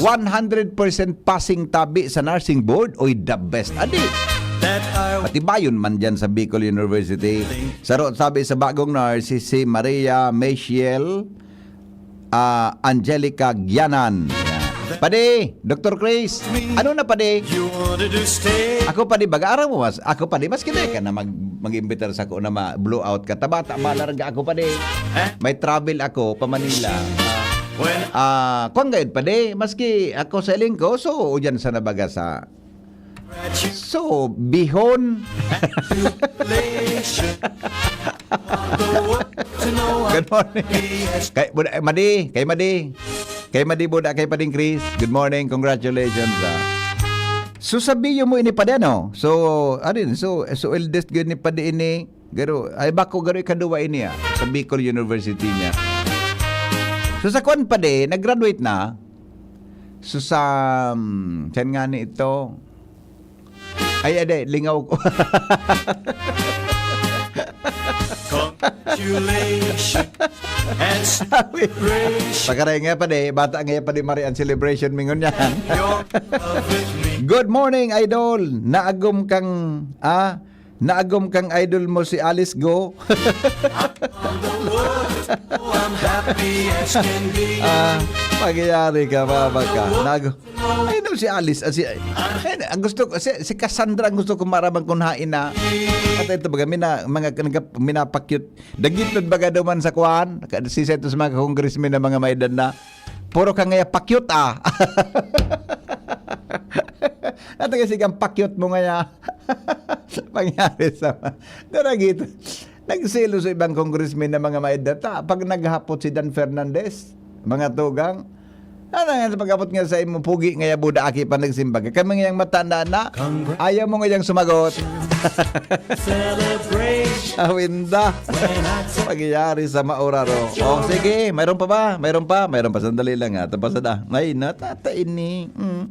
one hundred percent passing tabi sa nursing board. Uy, the best. Adi. Patibayon man dyan sa Bicol University. Saro sabi sa bagong nurse, si, si Maria Mechiel, ah, Angelica Gianan. Yan. Padi, Doktor Chris, ano na, padi? Ako, padi, baga araw mo, mas, ako, padi, mas kita ka na mag, mag-imbitar sa ko na ma-blow out ka. Tabata, malarga ako, padi. May travel ako pa Manila. Ah, kung gayud, padi, maski ako sa Elingco, so, o dyan sa nabaga sa So, Bihon. Good morning. Kay, Madi, kay Madi. Kay Madi Buda, kay Pading Chris. Good morning, congratulations, ah. So, sabiyo mo ini, Padi, ano? So, ano yun? So, so eldest good ni Padi ini. Garo, ay, bako, garo ikaduwa ini, ah. Sa Bicol University niya. So, sa kwan, Padi, nag-graduate na. So, sa, um, saan nga ni ito? Ay, ade, lingaw ko. Congratulations and Sabi, celebration. Pakaray nga pa di, bata nga pa di, Mari, ang celebration mi ngunyan. Your love with me. Good morning, idol. Naagom kang, ah, naagom kang idol mo si Alice Go. On the world, oh, I'm happy as can be. Ah, pagyari ka, baba ka. Nago-, ay, no, si Alice, ah, si, ay, ang gusto ko, si, si Cassandra ang gusto ko maraman kung hain na. At ito baga, mina, mga, nagka-, minapakyut. Dagitod baga duman sa kuan, ka-, si Setos mga congressman na mga may edad na. Puro ka ngaya pakyut, ah. Ato kasi kang pakyut mo ngaya. Pangyari sa, daragit. Nagselos sa ibang congressman na mga maedad ta. Pag naghapot si Dan Fernandez, mga tugang, ano nga sa pag-abot nga sa imo, pugi nga yabuda, aki pa nagsimbag. Kami ngayang matanda na, ayaw mo ngayang sumagot. Celebration. Awinda. Pagyari sa mauraro. Oh, sige, mayroon pa ba? Mayroon pa? Mayroon pa. Sandali lang, ha. Tapos na. Ay, natata ini. Mm.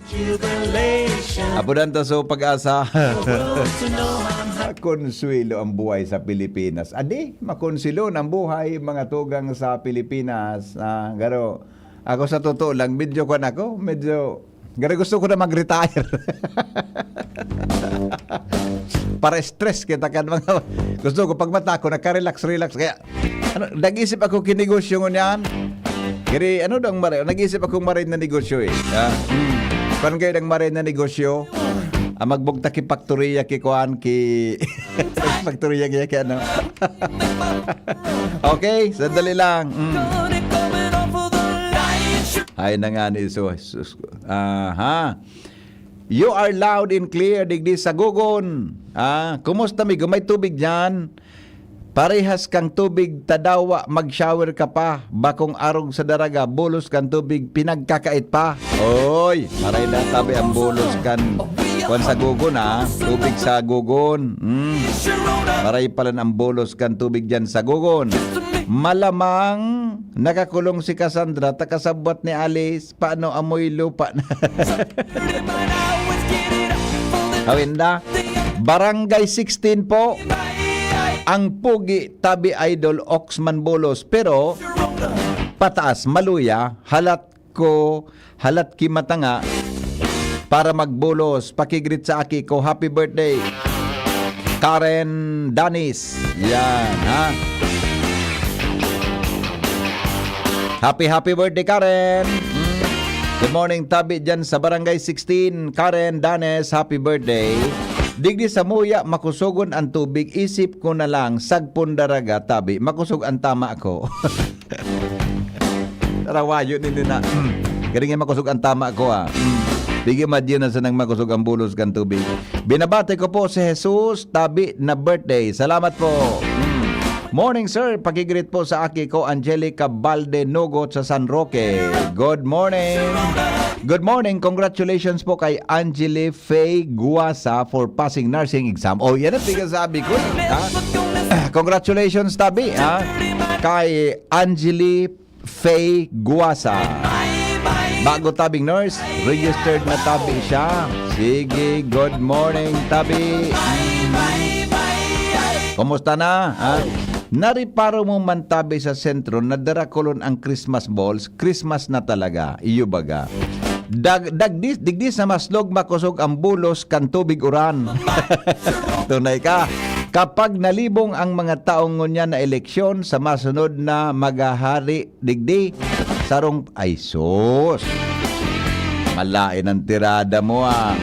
Jubilation. Apo Danta, so, Pag-asa. The world to know I'm happy. Makonsuelo ang buhay sa Pilipinas. Adi, makonsuelo ang buhay, mga tugang sa Pilipinas. Ah, garo, ako sa totoo lang, medyo kwan ako, medyo Gari gusto ko na mag-retire. Para stress kita kan mga gusto ko pag mata ko nagka-relax, relax. Kaya ano, nag-isip ako kinegosyo ngunyan. Gari ano dang mare, nag-isip akong maray na negosyo eh. Ah, hmm. Pan kayo dang maray na negosyo. Ah, magbugtak ki paktoriya ki kuan ki paktoriya ki, ki ano. Okay, sandali lang. Mm. Ay na nga ni so, sus-, aha. You are loud and clear, digdi sa Gugon. Ah, kumusta, migo? May tubig diyan? Parehas kang tubig tadawa, mag-shower ka pa. Bakong arog sa daraga, bulos kan tubig, pinagkakait pa. Oy, maray na tabi ang bulos kan kuwan sa Gugon, ah. Tubig sa Gugon. Mm. Maray pala ang bulos kan tubig diyan sa Gugon. Malamang nakakulong si Cassandra, takasabwat ni Alice. Paano amoy lupa na? Hawinda? Barangay sixteen po. Ang pugi, tabi idol, Oxman Bulos. Pero, pataas, maluya, halat ko, halat ki matanga para magbulos. Pakigrit sa aki ko, happy birthday. Karen Danis. Yan, ha? Happy, happy birthday, Karen! Mm. Good morning, tabi dyan sa Barangay sixteen. Karen Danes, happy birthday. Digdi sa muya, makusogon ang tubig. Isip ko na lang, sagpon daraga, tabi. Makusog ang tama ko. Tarawayo nini na. Mm. Galing yung makusog ang tama ko, ah. Mm. Bigyan madyo na sanang makusog ang bulos kan tubig. Binabati ko po si Jesus, tabi na birthday. Salamat po. Mm. Morning, sir. Pakigreet po sa aki ko, Angelica Balde Nugot sa San Roque. Good morning. Good morning. Congratulations po kay Angeli Faye Guasa for passing nursing exam. Oh, yan ang pinagsasabi ko. Ha? Congratulations, tabi, ha? Kay Angeli Faye Guasa. Bago tabing nurse, registered na tabi siya. Sige, good morning, tabi. Kumusta na, ha? Nariparo mo man tabi sa sentro na darakulon ang Christmas balls, Christmas na talaga. Iyo baga. Dag-, dagdi, digdi sa maslog makosog ang bulos kan tubig uran. Tunay ka. Kapag nalibong ang mga taong ngunyan na eleksyon sa masunod na maghahari digdi, sarong, ay sus. Malain ang tirada mo, ah.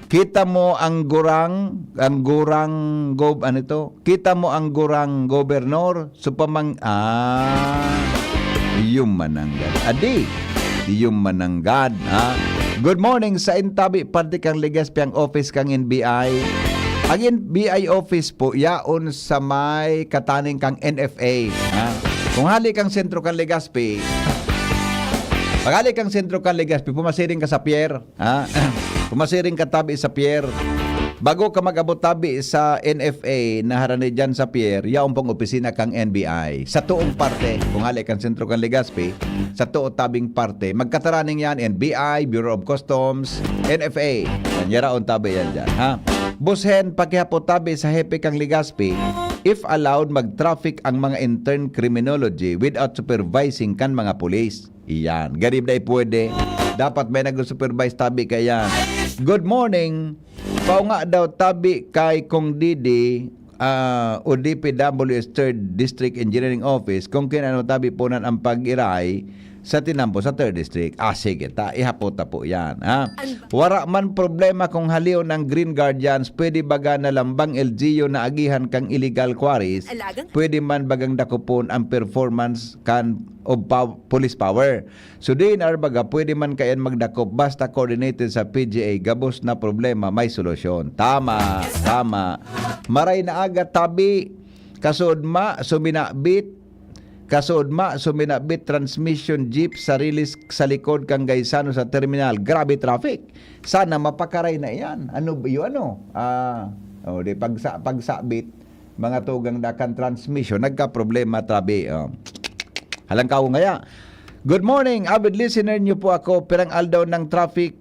Kita mo ang gurang, ang gurang gob-, ano ito? Kita mo ang gurang gobernador, supamang, ah, iyong mananggad. Adi, iyong mananggad, ha? Good morning, sa Intabi, parte kang Legazpi ang office kang N B I. Ang N B I office po, yaon sa may kataning kang N F A, ha? Kung hali kang sentro kang Legazpi, pag hali kang sentro kang Legazpi, pumasiring ka sa pier, ha? Pumasiring ka tabi sa pier. Bago ka mag-abot tabi sa N F A na harani dyan sa pier, yaon pong opisina kang N B I. Sa tuong parte, kung hali kang sentro kang Legazpi, sa tuo tabing parte, magkataraning yan, N B I, Bureau of Customs, N F A. Yan, yaraon tabi yan dyan, ha? Bushen, pakihapot tabi sa hepe kang Legazpi, if allowed, mag-traffic ang mga intern criminology without supervising kan mga pulis. Iyan. Garib na pwede. Dapat may nag-supervise tabi kaya. Good morning. Paunga daw tabi kay Kong Didi, ah, o D P W S third District Engineering Office kung kinano tabi punan ang pag-iray sa tinampo sa third District. Ah, sige, ta, ihapot ta po yan, ha? An- Wara man problema kung halion ang Green Guardians, pwede baga na lambang L G U na agihan kang illegal quarries, Alagang pwede man bagang dakopon ang performance kan of pow-, police power. So, D N R baga, pwede man kayan magdakop, basta coordinated sa P G A, gabos na problema, may solusyon. Tama, tama. Maray na aga, tabi, kasudma, suminabit, kasudma, suminabit, transmission jeep, sa rilis, sa likod kang Gaisano sa terminal. Grabe traffic. Sana mapakaray na yan. Ano ba yun, ano? Ah, oh, di, pagsa-, pagsabit, mga tugang dakan transmission, nagka-problema, tabi. Oh. Halangkaw ngaya. Good morning, avid listener niyo po ako. Pirang aldaw ng traffic.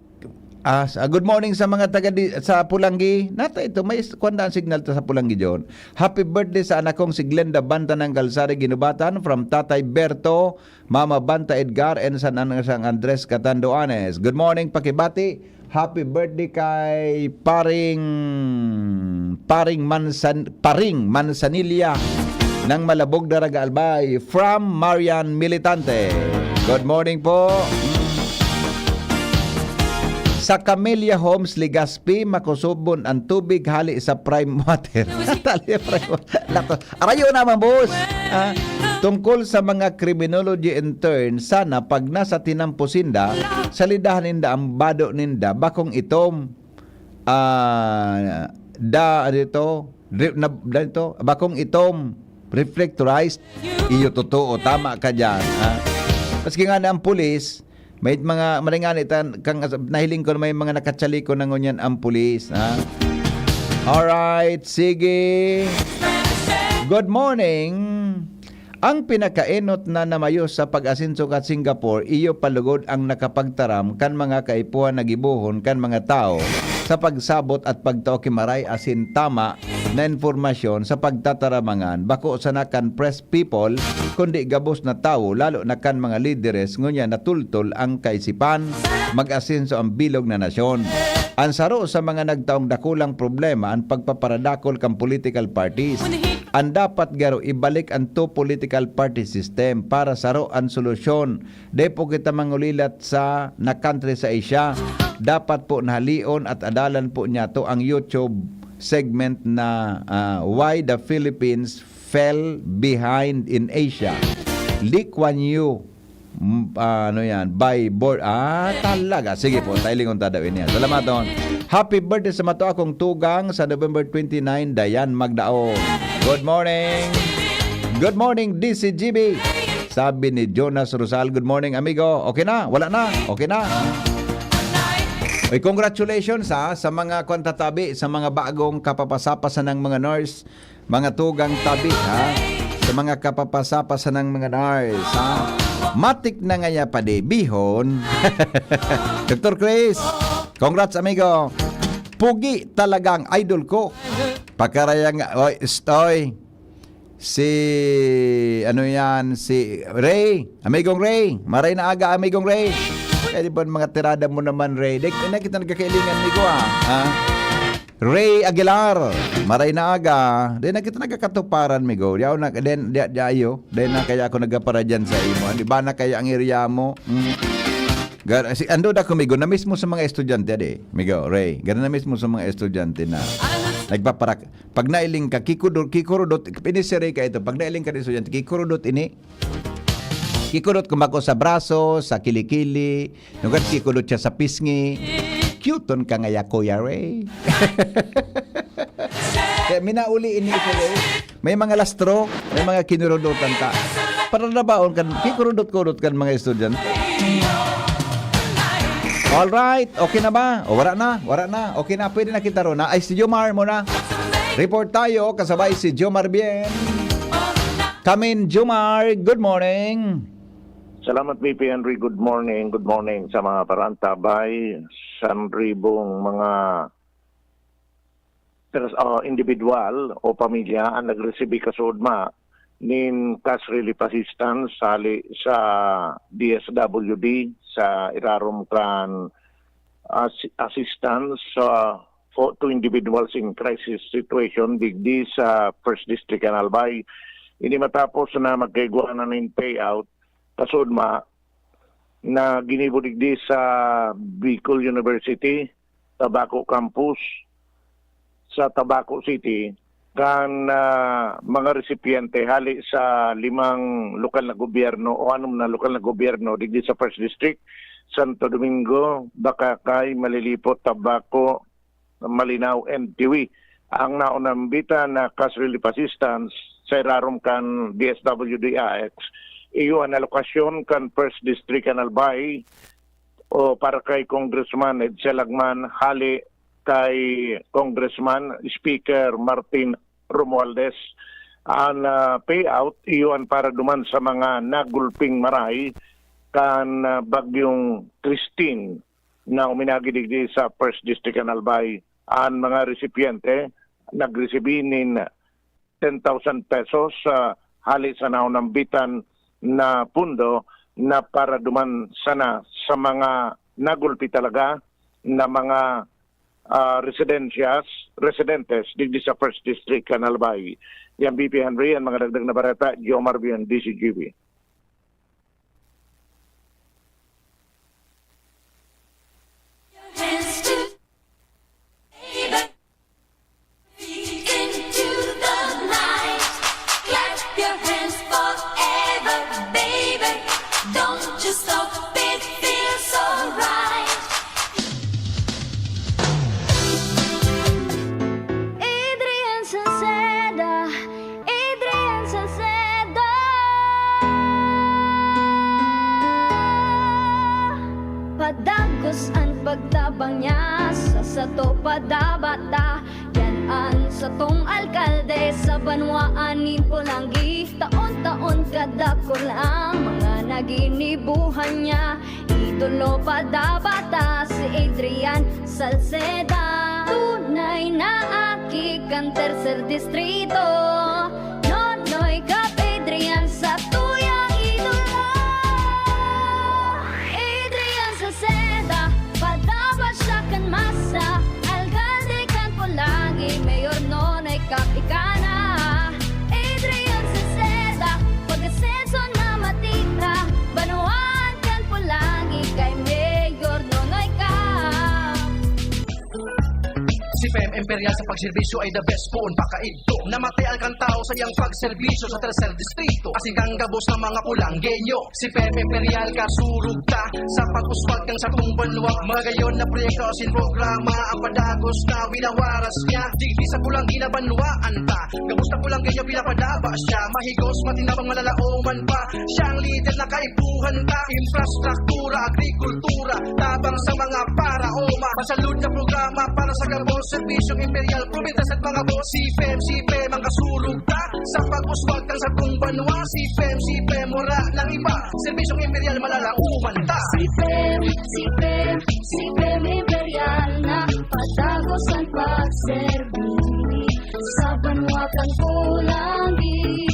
Ah, sa, good morning sa mga taga di, sa Pulanggi. Nata ito, may s- kuwan daan signal ta sa Pulanggi, John. Happy birthday sa anak kong si Glenda Banta ng Kalsari Ginubatan from Tatay Berto, Mama Banta Edgar, and San, An- San Andres, Catanduanes. Good morning, pakibati. Happy birthday kay paring, paring Mansan, paring Mansanilla ng Malabog, Daraga, Albay. From Marian Militante. Good morning po. Sa Camellia Homes, Legazpi, makusubon ang tubig hali sa Prime Water. Tali Prime Water. Lako. Arayo naman, boss. Ah, tungkol sa mga criminology intern, sana pag nasa tinampo sinda, salidahan ninda ang bado ninda, bakong itom. Ah, da, ano ito? Re, na, da ito? Bakong itom, reflectorized. Iyo, totoo. Tama ka dyan. Ha? Maski nga na ang pulis, may mga, maringani, tan, kang, nahiling ko na may mga nakatsaliko na ngunyan ang pulis. Ha? Alright, sige. Good morning. Ang pinakaenot na namayo sa pag-asenso kan Singapore, iyo pa lugod ang nakapagtaram kan mga kaipuhan na gibohon kan mga tawo sa pagsabot at pagtao ki maray asin tama na impormasyon sa pagtataramangan, bako sana kan press people, kundi gabos na tawo, lalo na kan mga lideres, ngunyan natultol ang kaisipan, mag-asenso ang bilog na nasyon. Ang saro sa mga nagtaong dakulang problema ang pagpaparadakol kan political parties. An dapat garo ibalik an two political party system para saro an solusyon. Di po kita mangulilat sa na country sa Asia. Dapat po nahalion at adalan po niyato ang YouTube segment na, ah, Why the Philippines Fell Behind in Asia. Lee Kuan Yew, mm, ah, ano yan, by board. Ah, talaga. Sige po, tailingon ta daw ini. Salamat, Don. Happy birthday sa mato akong tugang sa November twenty-nine, Dayan Magdaon. Good morning. Good morning, D C G B. Sabi ni Jonas Rosal, "Good morning, amigo." Okay na? Wala na? Okay na? Uy, congratulations, ha, sa mga kwan tatabi, sa mga bagong kapapasapasan ng mga nurse, mga tugang tabi, ha? Sa mga kapapasapasan ng mga nurse, ha? Matik na ngaya pa di, bihon. Doktor Chris, congrats, amigo. Pugi talagang idol ko. Pakarayang, oy, stoy. Si, ano yan, si Ray. Amigong Ray. Maray na aga, Amigong Ray. Kaya di ba mga tirada mo naman, Ray? Di, di na kita nagkakailingan, amigo, ah. Ha? Ray Aguilar. Maray na aga. Di na kita nagkakatuparan, amigo. Yaw na, then, di, di, ayo. Di na kaya ako nagkapara dyan sa imo. Di ba na kaya ang area mo? Hmm. Gar, si, ando da ko, amigo, na mismo sa mga estudyante, adi. Amigo, Ray, gano'n na mismo sa mga estudyante na nagpaparak-, pag nailing ka, kikudor-, kikurudot, pinisiray ka ito, pag nailing ka ng estudyante, kikurudot ini, kikurudot kumako sa braso, sa kilikili, nugat kikurudot siya sa pisngi. Cute ka ngaya, Kuya Ray. Kaya minauli ini ito, Ray. May mga lastro, may mga kinurudutan ta. Para nabaon kan, kikurudot-kurot kan mga estudyante. Alright, okay na ba? O, wala na, wala na. Okay na, pwede na kita ron, ha? Ay, si Jomar muna. Report tayo, kasabay si Jomar Bien. Kamin, Jomar, good morning. Salamat, V P Henry. Good morning. Good morning sa mga paraantabay. Sanribong mga pers-, ah, individual o pamilya ang nagresibi kasuodma nin cash relief assistance hali sa D S W D sa irarom kan assi-, assistance sa, for, to individuals in crisis situation digdi sa First District kan Albay. Ini matapos na magkaigwa na nin payout kasuodma na ginibo digdi sa Bicol University, Tabaco Campus, sa Tabaco City, kan, ah, mga resipyente hali sa limang lokal na gobyerno o anom na lokal na gobyerno digdi sa First District, Santo Domingo, Bacacay, Malilipot, Tabaco, Malinao, and Tiwi. Ang naunambitan na cash relief assistance sa irarom kan D S W D Act, iyo an alokasyon kan First District kan Albay o para kay Congressman Edsel Lagman hali kay Congressman Speaker Martin Romualdez. An, ah, payout, iyo an para duman sa mga nagulping maray kan, ah, Bagyong Christine. na uminagi digdi sa First District kan Albay. An mga resipyente nagresibi nin ten thousand pesos, ah, hali sa naunambitan na pundo na para duman sana sa mga nagulpi talaga na mga, ah, residensyas, residentes digdi sa First District kan Albay. Yan, B P Henry, an mga dagdag na bareta, Jomar Bion, D Z G B. Your hands together, feet into the night. Clap your hands forever, baby. Don't you stop, it feels so right. Adrian Salceda, Adrian Salceda. Padagos an pagtabang niya sa sato, padabata. Yan an satong alkalde sa banwaan nin Polangui. Taon-taon kadakul ang mga naginibuhan niya. Idolo padabata si Adrian Salceda. Tunay na aki kan Tercer Distrito. Nonoy Cap Adrian, satuyang idolo. Adrian Salceda, padabata siya kan masa. Alkalde kan Polangui, Mayor Nonoy Cap ika na. Adrian Salceda, pag-asenso na matita. Banwaan kan Polangui kay Mayor Nonoy Cap. Si P M Imperial sa pagserbisyo ay the best poon pakaidto. Namatay an kan tawo sa iyang pagserbisyo sa Tercer Distrito, asin kan gabos na mga Polanggueño. Si P M Imperial kasurog ta sa pag-uswag kan satong banwa. Magayon na proyekto asin programa an padagos na winawaras niya digdi sa Polangui na banwaan ta. Gabos na Polanggueño pinapadaba siya, mahigos, matinabang, malalaoman pa. Siya an lider na kaipuhan ta, infrastruktura, agrikultura, tabang sa mga paraoma. Masalud na programa para sa gabos, serbisyong Imperial, probinsyas at mga boss. Si P M, si P M an kasurog ta sa pag-uswag kan satong banwa. Si P M, si P M, wara nang iba. Serbisyong Imperial, malalaoman ta. Si P M, si P M, si P M Imperial na padagos an pagserbi sa banwa kan Polangui.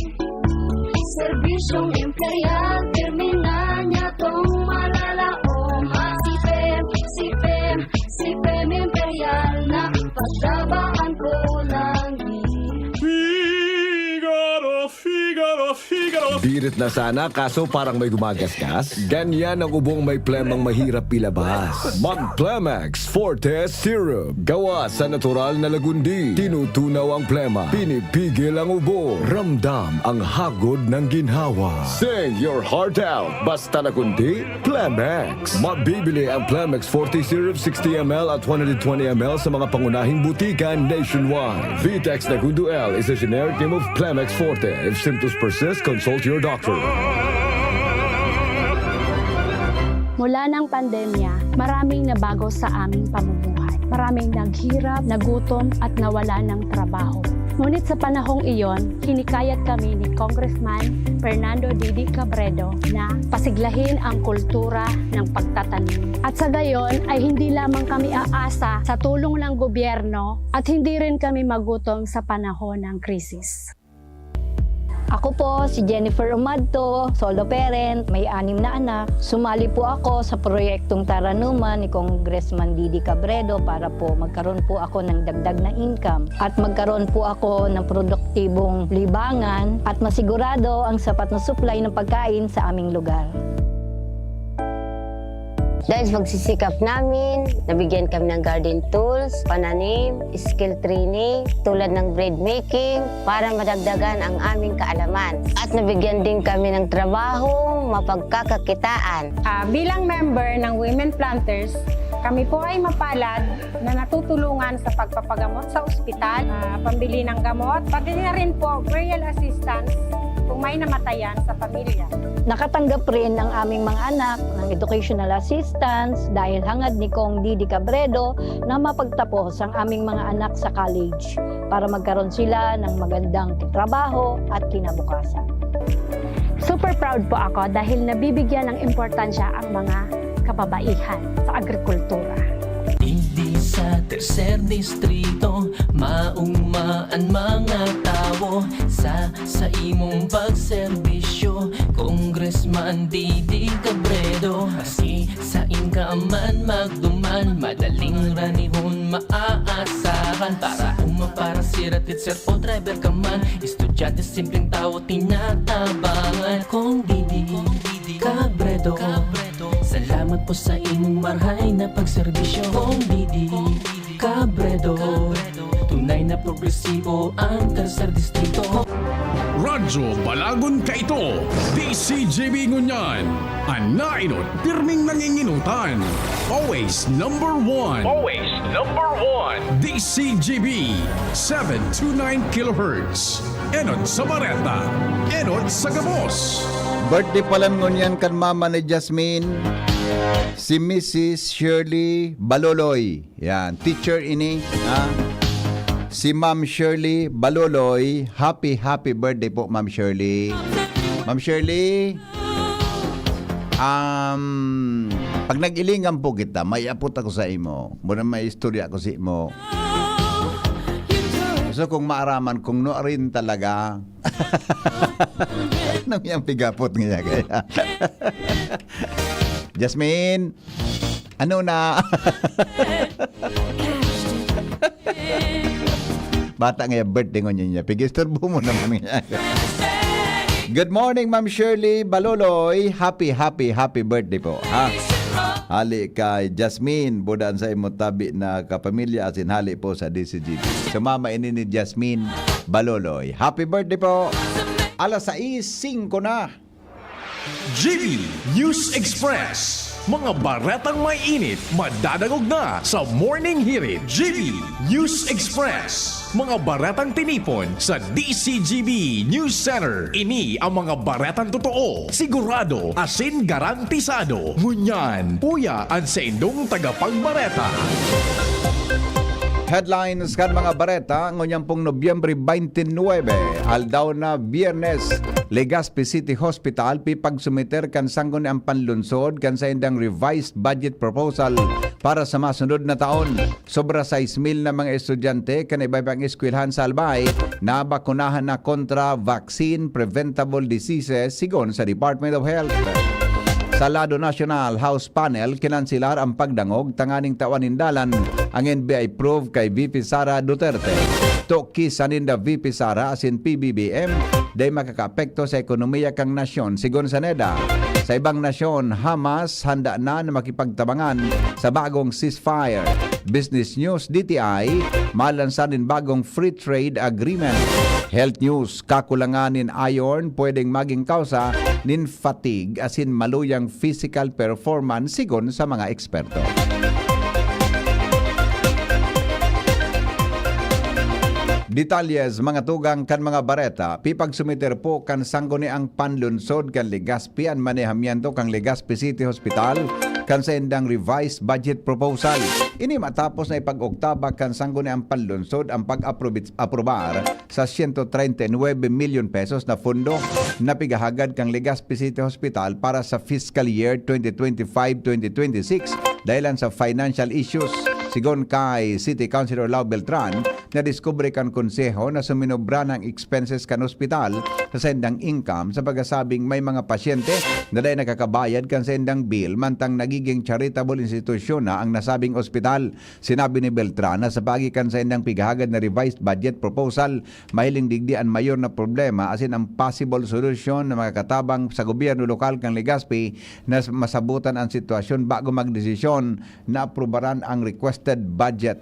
Serbisyong Imperial, pirmi na niya tong malalaoman. Si P M, si P M, si P M Imperial na padaba an Polangui. Figaro, Figaro, Figaro. Birit na sana, kaso parang may gumagasgas. Ganyan ang ubong may plemang mahirap ilabas. Mag Plemex Forte Syrup. Gawa sa natural na lagundi. Tinutunaw ang plema. Pinipigil ang ubo. Ramdam ang hagod ng ginhawa. Sing your heart out. Basta lagundi, Plemex. Mabibili ang Plemex Forte Syrup sixty M L at one hundred twenty M L sa mga pangunahing butika nationwide. Vitex Nagundo L is a generic name of Plemex Forte. If symptoms persist, consult your doctor. Mula ng pandemya, maraming nabago sa aming pamumuhay. Maraming naghirap, nagutom, at nawalan ng trabaho. Ngunit sa panahong iyon, hinikayat kami ni Congressman Fernando Didi Cabredo na pasiglahin ang kultura ng pagtatanim. At sa gayon ay hindi lamang kami aasa sa tulong ng gobyerno at hindi rin kami magutom sa panahon ng krisis. Ako po si Jennifer Umadto, solo parent, may anim na anak. Sumali po ako sa proyektong Taranuman ni Congressman Didi Cabredo para po magkaroon po ako ng dagdag na income at magkaroon po ako ng produktibong libangan at masigurado ang sapat na supply ng pagkain sa aming lugar. Dahil sa pagsisikap namin, nabigyan kami ng garden tools, pananim, skill training, tulad ng bread making, para madagdagan ang aming kaalaman. At nabigyan din kami ng trabahong mapagkakakitaan. Ah, bilang member ng Women Planters, kami po ay mapalad na natutulungan sa pagpapagamot sa ospital, ah, pambili ng gamot, pati na rin po burial assistance kung may namatayan sa pamilya. Nakatanggap rin ang aming mga anak ng educational assistance dahil hangad ni Cong Didi Cabredo na mapagtapos ang aming mga anak sa college para magkaroon sila ng magandang trabaho at kinabukasan. Super proud po ako dahil nabibigyan ng importansya ang mga kababaihan sa agrikultura. Digdi sa tercer distrito, maugma an mga tawo sa, sa imong pagserbisyo, Congressman Didi Cabredo. Maski sain ka man magduman, madaling ranihon maaasahan. Para uma, para sira, teacher o driver ka man, estudyante, simpleng tawo, tinatabangan. Kong Didi Cabredo, salamat po sa imong marhay na pagserbisyo. Kong Didi Cabredo, tunay na progresibo ang tercer distrito. Radyo Balagon kaito, D C G B ngunyan, an nainot, pirming nanginginutan. Always number one. Always number one. D C G B, seven two nine kilohertz. Enot sa bareta, enot sa gabos. Birthday pala ngunyan kan mama ni Jasmine, si Missus Shirley Baloloy. Yan, teacher ini, ha? Si Ma'am Shirley Baloloy. Happy, happy birthday po, Ma'am Shirley. Ma'am Shirley, um, pag nag-ilingan po kita, may apot ako sa imo. Muna may istorya ako sa imo. Gusto kong maaraman kung no rin talaga. Ano yang pigapot niya kaya? Jasmine, ano na? Bata nga yung birthday ngunyan niya. Pigisturbo mo naman niya. Good morning, Ma'am Shirley Baloloy. Happy, happy, happy birthday po, ha? Hali kay Jasmine, budan sa imo tabi na kapamilya, asin hali po sa D C G B. So, mama ini ni Jasmine Baloloy. Happy birthday po! Alas sais singko na. G B News Express. Mga baretang may init, madadangog na sa Morning Hirit. G B News Express. Mga baretang tinipon sa D C G B News Center. Ini ang mga baretang totoo, sigurado, asin garantisado. Ngunyan, uya an saindong tagapagbareta. Headlines kan mga bareta, ngunyan pong Nobyembre twenty-nine, aldaw na Biyernes, Legazpi City Hospital pipagsumiter kan Sangguniang Panlunsod kan saindang revised budget proposal para sa masunod na taon. Sobra sais mil na mga estudyante kan iba-ibang eskwelahan sa Albay nabakunahan na kontra vaccine preventable diseases, sigon sa Department of Health. Sa lado nasyonal, House panel kinanselar ang pagdangog tanganing tawan nin dalan ang N B I probe kay V P Sara Duterte. Tukis sa ninda V P Sara asin P B B M, dai makakaapekto sa ekonomiya kan nasyon, sigon sa NEDA. Sa ibang nasyon, Hamas handa na na makipagtabangan sa bagong ceasefire. Business News, D T I, malansa nin bagong free trade agreement. Health News, kakulangan nin iron pwedeng maging kausa nin fatigue asin maluyang physical performance, sigon sa mga eksperto. Detalles, mga tugang, kan mga bareta. Pipagsumiter po kan Sangguniang Panlunsod kan Legazpi an manehamiento kan Legazpi City Hospital kan saindang revised budget proposal. Ini matapos na ipag-oktaba kan Sangguniang Panlunsod ang pag-aprobar sa siyento treinta y nuebe milyon pesos na pondo na pigahagad kan Legazpi City Hospital para sa fiscal year twenty twenty-five, twenty twenty-six dahilan sa financial issues. Sigon kay City Councilor Lau Beltran, nadiskubre kan Konseho na suminobra na ang expenses kan ospital sa saindang income sa pagkasabing may mga pasyente na dai nakakabayad kan saindang bill mantang nagiging charitable institusyon na ang nasabing ospital. Sinabi ni Beltran na sa paagi kan saindang pighagad na revised budget proposal, mahiling digdi an mayor na problema asin ang possible solusyon na makakatabang sa gobyerno lokal kan Legazpi na masabutan ang sitwasyon bago magdesisyon na aprubaran ang requested budget.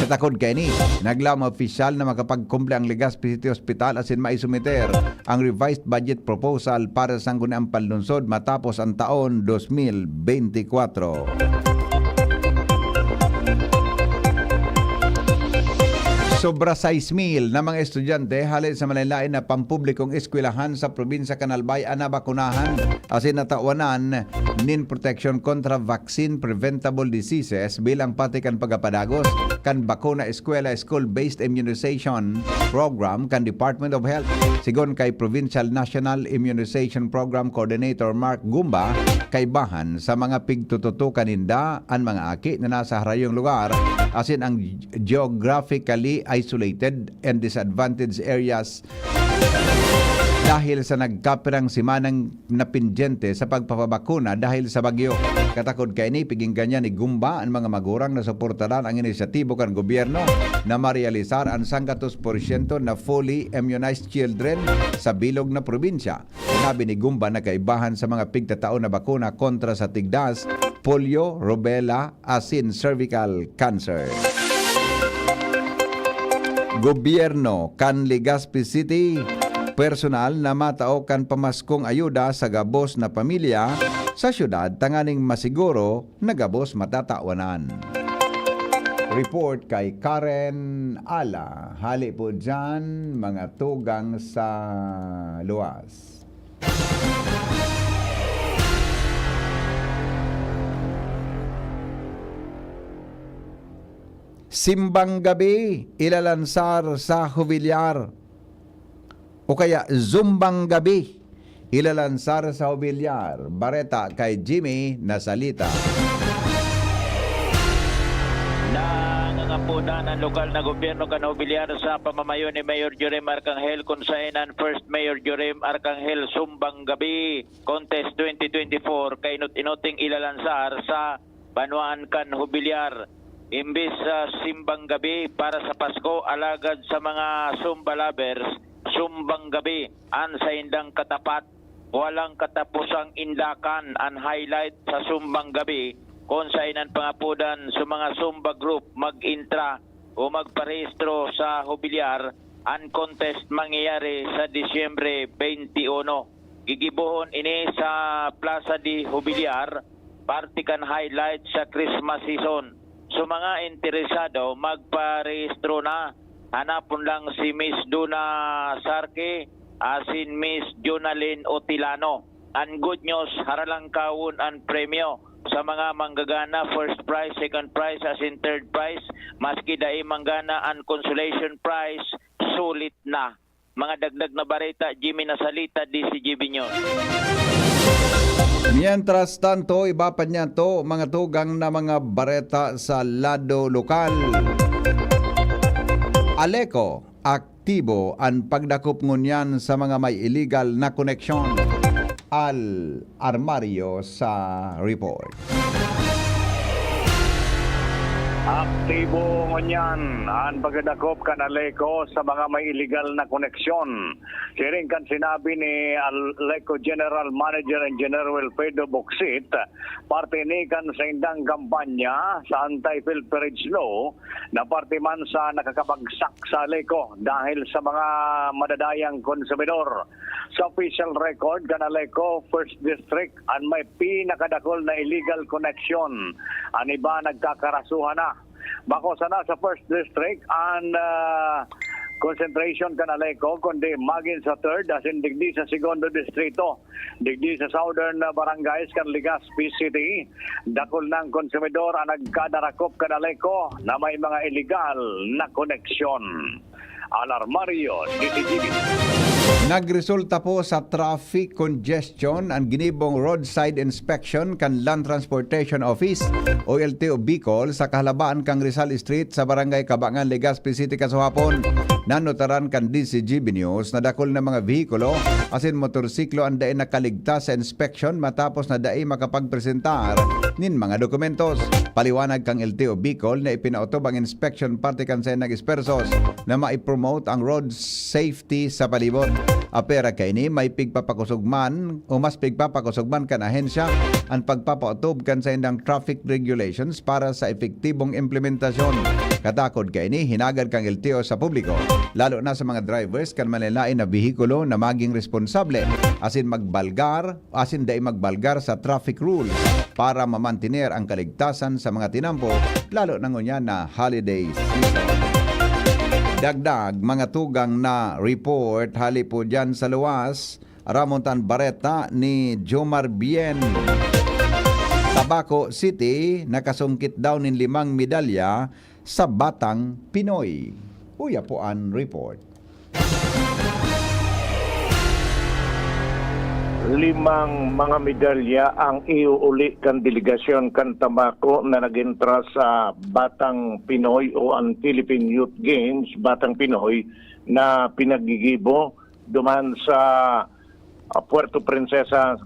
Sa takod kaini, naglaom opisyal na makapagkumple ang Legazpi City Hospital asin maisumiter ang revised budget proposal para sa Sangguniang Panlunsod matapos ang taon dos mil benti kwatro. Sobra sais mil na mga estudyante hale sa malain-lain na pampublikong eskwelahan sa probinsya kan Albay an nabakunahan asin natawanan nin proteksyon kontra vaccine-preventable diseases bilang pati kan pagkapadagos kan bakuna eskwela, School-Based Immunization Program kan Department of Health. Sigon kay Provincial National Immunization Program Coordinator Mark Gumba, kaibahan sa mga pigtututukan ninda an mga aki na nasa harayong lugar asin ang geographically isolated and disadvantaged areas dahil sa nagkapirang semanang napindyente sa pagpapabakuna dahil sa bagyo. Katakod kaini, piginggan niya ni Gumba an mga magurang na suportaran ang inisyatibo kan gobyerno na marealisar an sanggatos porsyento na fully immunized children sa bilog na probinsya. Sinabi ni Gumba na kaibahan sa mga pigtatao na bakuna kontra sa tigdas, polio, rubella, asin cervical cancer. Gobyerno kan Legazpi City, personal na matao kan pamaskong ayuda sa gabos na pamilya sa syudad tanganing masiguro na gabos matatawanan. Report kay Karen Ala. Hali po dyan, mga tugang sa luwas. Simbang gabi, ilalansar sa Jubilyar. O kaya, zumbang gabi, ilalansar sa Jubilyar. Bareta kay Jimmy Nasalita. Nangangapodan ang lokal na gobyerno kan Jubilyar sa pamamayo ni Mayor Jorim Arcangel, kun saen an First Mayor Jorim Arcangel Sumbang Gabi Contest twenty twenty-four kainot-inoting ilalansar sa banwaan kan Jubilyar. Imbis sa simbang gabi para sa Pasko, alagad sa mga Zumba lovers, sumbang gabi an saindang katapat, walang katapusang indakan. An highlight sa sumbang gabi, kun saen an pangapodan sa mga Zumba group mag-intra o magparehistro sa Jubilyar. An contest mangyayari sa Disyembre twenty-one. Gigibohon ini sa Plaza de Jubilyar, parte kan highlight sa Christmas season. Sa mga interesado, magparehistro na. Hanapon lang si Miss Duna Sarque asin Miss Jonalyn Otilano. An good news, haralangkawon an premyo sa mga manggagana, first prize, second prize, asin third prize. Maski dai manggana, an consolation prize, sulit na. Mga dagdag na bareta, Jimmy Nasalita, D C G B News. Mientras tanto, iba pa niya to, mga tugang na mga bareta sa lado lokal. Aleco, aktibo an pagdakop ngunyan sa mga may illegal na koneksyon. Al Armario sa report. Aktibo ngunyan an pagdakop kan Aleco sa mga may illegal na koneksyon. Siring kan sinabi ni Aleco General Manager Engineer Wilfredo Bocsit, parte ini kan saindang kampanya sa anti-pilferage law na parte man sa nakakabagsak sa Aleco dahil sa mga madadayang konsumidor. Sa official record kan Aleco, First District an may pinakadakul na illegal connection. An iba nagkakarasuhan na. Bako sana sa First District an, ah, concentration kan Aleco, kundi magin sa Third asin digdi sa Segundo Distrito. Digdi sa southern na barangays kan Legazpi City, dakul nang konsumidor an nagkadarakop kan Aleco na may mga illegal na koneksyon. Alarmario, D C G B. Nagresulta po sa traffic congestion an ginibong roadside inspection kan Land Transportation Office o L T O Bicol sa kahalabaan kan Rizal Street sa Barangay Cabangan, Legazpi City kasuhapon. Nanutaran kan D C G B News na dakul na mga vehikulo asin motorsiklo an dai nakaligtas sa inspeksyon matapos na dai makapagpresentar nin mga dokumentos. Paliwanag kan L T O Bicol na ipinaotob ang inspeksyon parte kan saindang ekspertos na maipromote ang road safety sa palibot. Apwera kaini, may pigpapakosog man o mas pigpapakosog man kan ahensya an pagpapaotob kan saindang traffic regulations para sa epektibong implementasyon. Katakod kaini, hinagad kan L T O sa publiko, lalo na sa mga drivers kan malain-lain na behikulo, na maging responsable asin magbalgar, asin dai magbalgar sa traffic rules para mamantiner ang kaligtasan sa mga tinampo, lalo na ngunyan na holiday season. Dagdag mga tugang na report hali po dyan sa luwas, Ramontan Bareta ni Jomar Bien. Tabaco City, nakasungkit daw nin limang medalya sa Batang Pinoy. Uya po an report. Limang mga medalya ang iuuli kan delegasyon kan Tabaco na nag-entra sa Batang Pinoy o ang Philippine Youth Games, Batang Pinoy, na pinaggigibo duman sa, ah, Puerto Princesa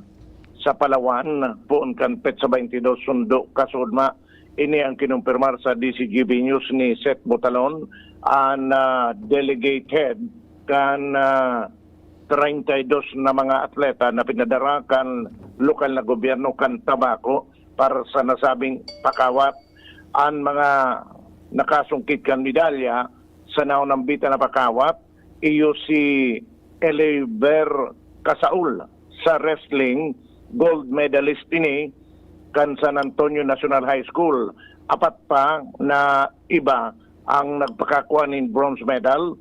sa Palawan, poon kan petsa twenty-dos sundo kasudma. Ini ang kinumpirmar sa D Z G B News ni Seth Botalon, an, ah, delegate head kan, ah, treinta y dos na mga atleta na pinadara kan lokal na gobyerno kan Tabaco para sa nasabing pakawat. An mga nakasungkit kan medalya sa naunambitan na pakawat, iyo si Eliver Casaul sa wrestling, gold medalist ini kan San Antonio National High School. Apat pa na iba ang nagpakakua nin bronze medal,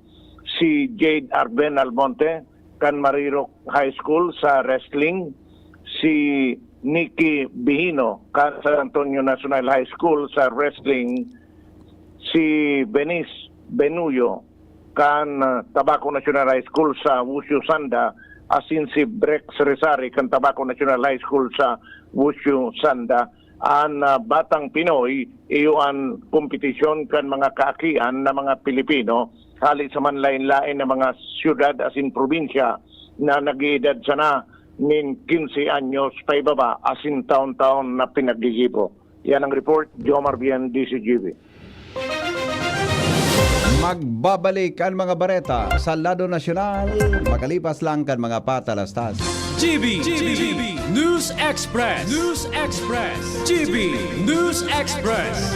si Jade Arben Almonte kan Marirok High School sa wrestling, si Nikki Bihino kan San Antonio National High School sa wrestling, si Venice Benuyo kan, ah, Tabaco National High School sa Wushu Sanda, asin si Brex Resari kan Tabaco National High School sa Wushu Sanda. An, ah, Batang Pinoy, iyo an kompetisyon kan mga kaakian na mga Pilipino hali sa manlaen-laen na mga syudad asin probinsya na nag-eedad sana nin quince anyos paibaba asin taon-taon na pinaggigibo. Yan ang report, Jomar Bien, D Z G B. Magbabalik an mga bareta sa lado nasyonal, makalipas lang kan mga patalastas. G B, G B, News Express, News Express, G B News Express.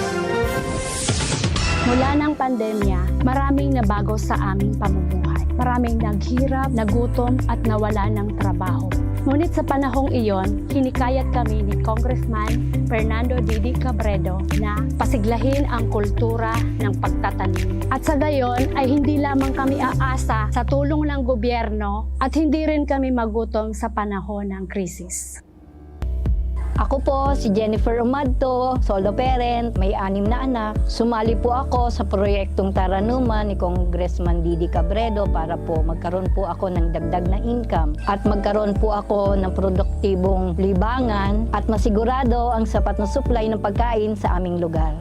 Mula ng pandemya, maraming nabago sa aming pamumuhay. Maraming naghirap, nagutom, at nawala ng trabaho. Ngunit sa panahong iyon, hinikayat kami ni Congressman Fernando Didi Cabredo na pasiglahin ang kultura ng pagtatanim. At sa gayon ay hindi lamang kami aasa sa tulong ng gobyerno at hindi rin kami magutom sa panahon ng krisis. Ako po si Jennifer Umadto, solo parent, may anim na anak. Sumali po ako sa proyektong Taranuman ni Congressman Didi Cabredo para po magkaroon po ako ng dagdag na income at magkaroon po ako ng produktibong libangan at masigurado ang sapat na supply ng pagkain sa aming lugar.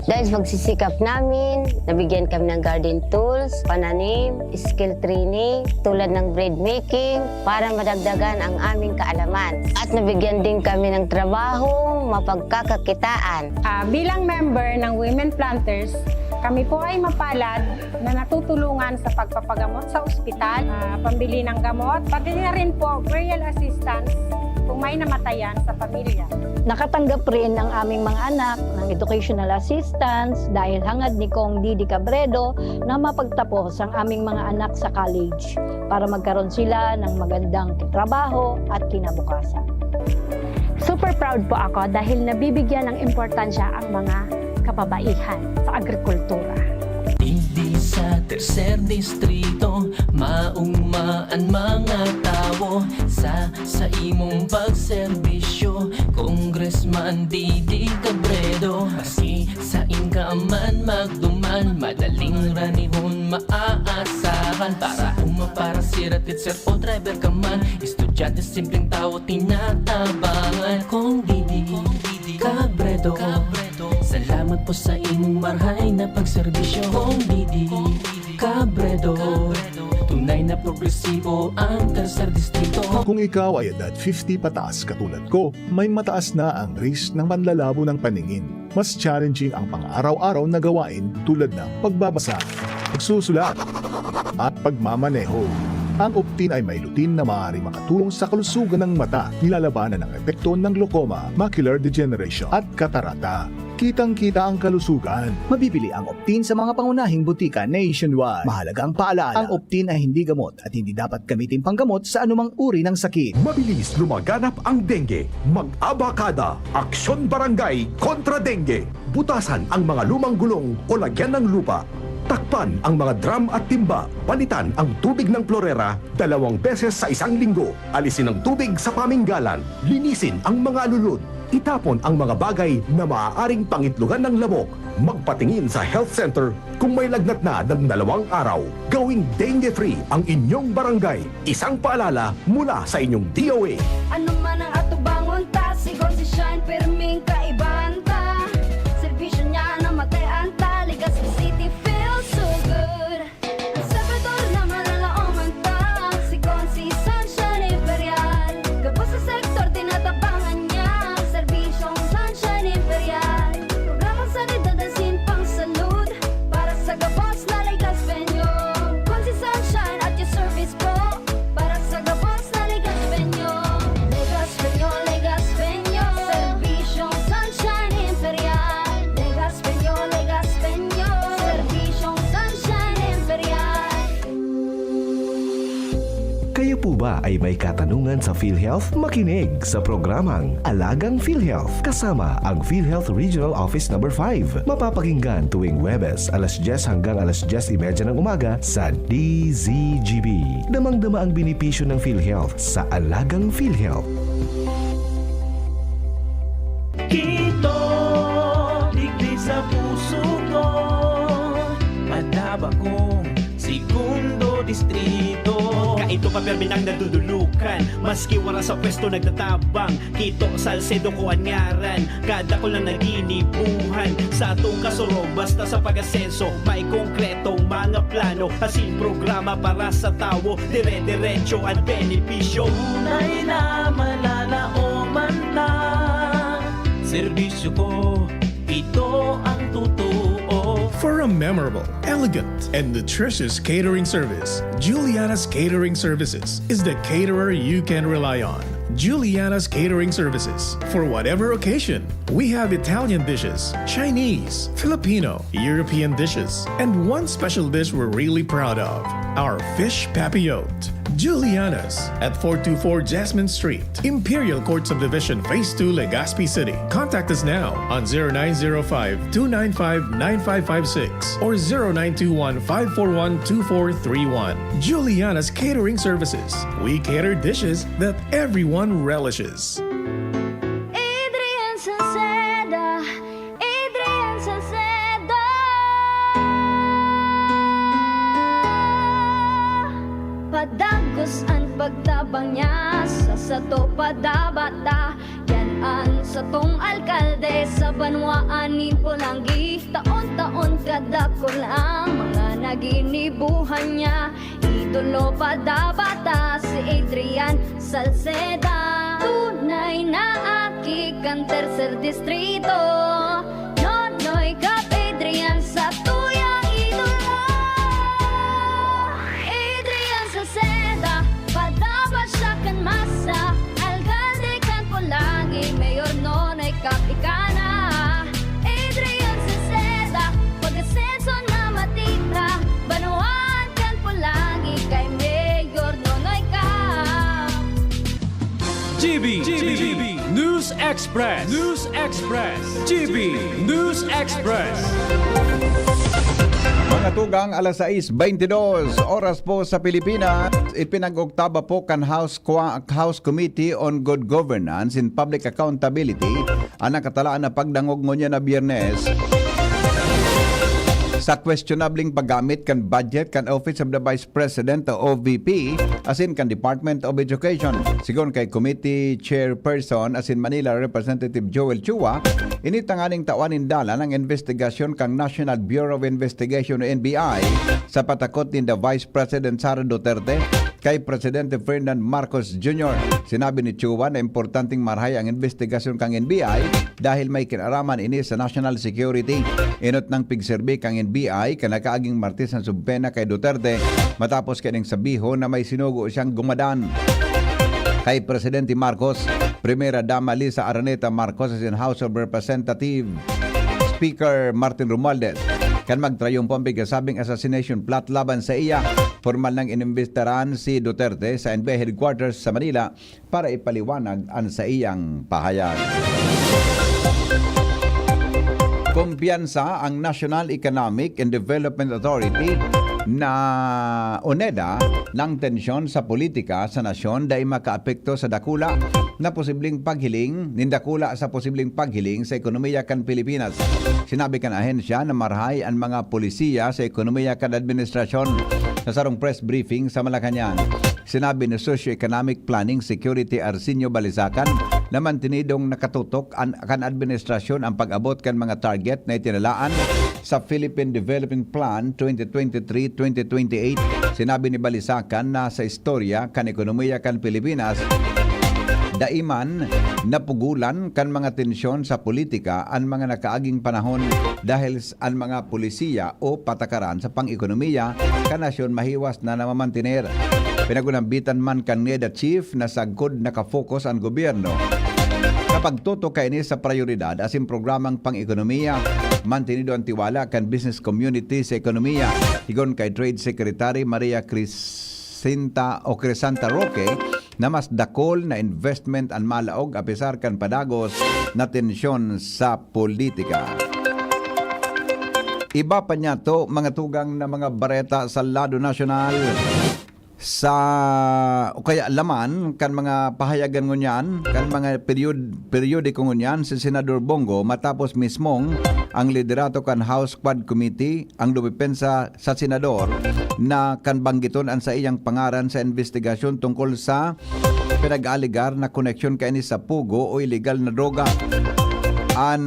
Dahil sa pagsisikap namin, nabigyan kami ng garden tools, pananim, skill training, tulad ng bread making, para madagdagan ang aming kaalaman. At nabigyan din kami ng trabahong mapagkakakitaan. Ah, bilang member ng Women Planters, kami po ay mapalad na natutulungan sa pagpapagamot sa ospital, ah, pambili ng gamot, pati na rin po burial assistance kung may namatayan sa pamilya. Nakatanggap rin ang aming mga anak ng educational assistance dahil hangad ni Cong Didi Cabredo na mapagtapos ang aming mga anak sa college para magkaroon sila ng magandang trabaho at kinabukasan. Super proud po ako dahil nabibigyan ng importansya ang mga kababaihan sa agrikultura. Digdi sa tercer distrito, maugma an mga tawo sa, sa imong pagserbisyo, Congressman Didi Cabredo. Maski sain ka man magduman, madaling ranihon maaasahan. Para uma, para sira, teacher o driver ka man, estudyante, simpleng tawo, tinatabangan. Cong Didi Cabredo, salamat po sa imong marhay na pagserbisyo. Cong Didi Cabredo, tunay na progresibo ang tercer distrito. Kung ikaw ay edad fifty pataas katulad ko, may mataas na ang risk ng panlalabo ng paningin. Mas challenging ang pang-araw-araw na gawain tulad ng pagbabasa, pagsusulat, at pagmamaneho. Ang Optin ay may lutein na maaaring makatulong sa kalusugan ng mata, nilalabanan ang epekto ng glaucoma, macular degeneration, at katarata. Kitang-kita ang kalusugan. Mabibili ang Optin sa mga pangunahing butika nationwide. Mahalagang paalala, ang Optin ay hindi gamot at hindi dapat gamitin panggamot sa anumang uri ng sakit. Mabilis lumaganap ang dengue. Mag-abakada, Aksyon Barangay kontra Dengue. Butasan ang mga lumang gulong o lagyan ng lupa. Takpan ang mga drum at timba. Palitan ang tubig ng klorera dalawang beses sa isang linggo. Alisin ang tubig sa paminggalan. Linisin ang mga alulod. Itapon ang mga bagay na maaaring pangitlogan ng lamok. Magpatingin sa health center kung may lagnat na ng dalawang araw. Gawing dengue-free ang inyong barangay. Isang paalala mula sa inyong D O A. Ano man ang atubangon ta, sigon si Shine, pirming kaibahan ta. Serbisyo niya na matean ta, Legazpi City feels so good. Ang Salvador na malalaoman ta, sigon si Sunshine Imperial. Gabos sa sektor, tinatabangan niya, serbisyong Sunshine Imperial. Programang sanidad asin pangsalud, para sa gabos na Legazpeño. Kun si Sunshine at your service po, para sa gabos na Legazpeño. Legazpeño, Legazpeño. Serbisyong Sunshine Imperial. Legazpeño, Legazpeño. Serbisyong Sunshine Imperial. Kayo po ba ay may katanungan sa PhilHealth? Makinig sa programang Alagang PhilHealth kasama ang PhilHealth Regional Office Number five. Mapapakinggan tuwing Huwebes, alas dyes hanggang alas dyes y media ng umaga sa D Z G B. Damang-dama ang benepisyo ng PhilHealth sa Alagang PhilHealth. Quito, digdi sa puso ko, padaba kong segundo distrito. Kaito pa permi nang nadudulukan, maski wala sa pwesto nagtatabang. Quito, Salcedo ko an ngaran, kadakul na naginibuhan sa atong kasurog, basta sa pag-asenso, may konkretong mga plano, asin programa para sa tawo, dire-diretso an benepisyo. Tunay na malalaoman ta, serbisyo ko, ito ang totoo. For a memorable, elegant, and nutritious catering service, Juliana's Catering Services is the caterer you can rely on. Juliana's Catering Services. For whatever occasion, we have Italian dishes, Chinese, Filipino, European dishes, and one special dish we're really proud of, our fish papillote. Juliana's at four two four Jasmine Street, Imperial Court Subdivision, Phase two, Legazpi City. Contact us now on zero nine zero five, two nine five, nine five five six or zero nine two one, five four one, two four three one. Juliana's Catering Services. We cater dishes that everyone relishes. Adrian Salceda, Adrian Salceda. Padagos an pagtabang niya sa sato, padaba ta. Yan an satong alkalde sa banwaan nin Polangui. Taon-taon kadakul ang mga naginibuhan niya. Idolo, padaba ta si Adrian Salceda. Tunay na aki kan Tercer Distrito. Nonoy Cap Adrian, satuyang idolo. Adrian Salceda, padaba siya kan masa. Alkalde kan Polangui, Mayor Nonoy Cap ika na. Adrian Salceda, pag-asenso na matira. Banwaan kan Polangui kay Mayor Nonoy Cap. G B, G B, News Express, News Express, G B News Express. Mga tugang, alas sais beintidos, oras po sa Pilipinas. Ipinag-oktaba po kan House Qua-, House Committee on Good Governance and Public Accountability an nakatalaan na pagdangog ngunyan na Biyernes sa questionableng paggamit kan budget kan Office of the Vice President o O V P asin kan Department of Education. Sigon kay Committee Chairperson asin Manila Representative Joel Chua, ini tanganing tawan nin dalan ang investigasyon kan National Bureau of Investigation o N B I sa patakot ninda Vice President Sara Duterte. kay Presidente Ferdinand Marcos Junior. Sinabi ni Chua na importanteng marahay ang investigasyon kan N B I dahil may kinaraman ini sa national security. Enot nang pigserbi kan N B I kan nakaaging Martes an subpena kay Duterte matapos kaning sabihon na may sinugo siyang gumadan kay Presidente Marcos, Primera Dama Liza Araneta Marcos asin House of Representative Speaker Martin Romualdez kan magtrayumpo ang pigkasabing assassination plot laban sa iya. Formal nang inimbestigaran si Duterte sa N B I headquarters sa Manila para ipaliwanag an saiyang pahayag. Kumpiyansa ang National Economic and Development Authority na o NEDA nang tensyon sa politika sa nasyon dai makaapekto sa dakula na posibleng paghiling, nin dakula sa posibleng paghiling sa ekonomiya kan Pilipinas. Sinabi kan ahensya na marahay an mga polisiya sa ekonomiya kan administrasyon. Sa sarong press briefing sa Malacañang, sinabi ni Socio-Economic Planning Security Arsenio Balisacan na mantenidong nakatutok an, kan administrasyon ang pag-abot kan mga target na itinalaan sa Philippine Development Plan twenty twenty-three twenty twenty-eight. Sinabi ni Balisacan na sa istorya kan ekonomiya kan Pilipinas, dai man napugulan kan mga tensyon sa politika an mga nakaaging panahon dahil s-, an mga polisiya o patakaran sa pang-ekonomiya kan nasyon mahiwas na namamantener. Pinagunambitan man kan NEDA chief na sagkod nakafocus an gobyerno sa pagtutok kaini sa prayoridad asin programang pang-ekonomiya. Mantenido an tiwala kan business community sa ekonomiya, sigon kay Trade Secretary Maria Crisanta o Crisanta Roque, na mas dakul na investment an malaog apesar kan padagos na tensyon sa politika. Iba pa niyato, mga tugang, na mga bareta sa lado nasyonal, sa, o kaya laman kan mga pahayagan ngunyan, kan mga peryod-, peryodiko ngunyan, si Senador Bong Go, matapos mismong ang liderato kan House Quad Committee, ang dumepensa sa senador na kan banggiton an saiyang pangaran sa investigasyon tungkol sa pinag-aalegar na koneksyon kaini sa pugo o ilegal na droga. An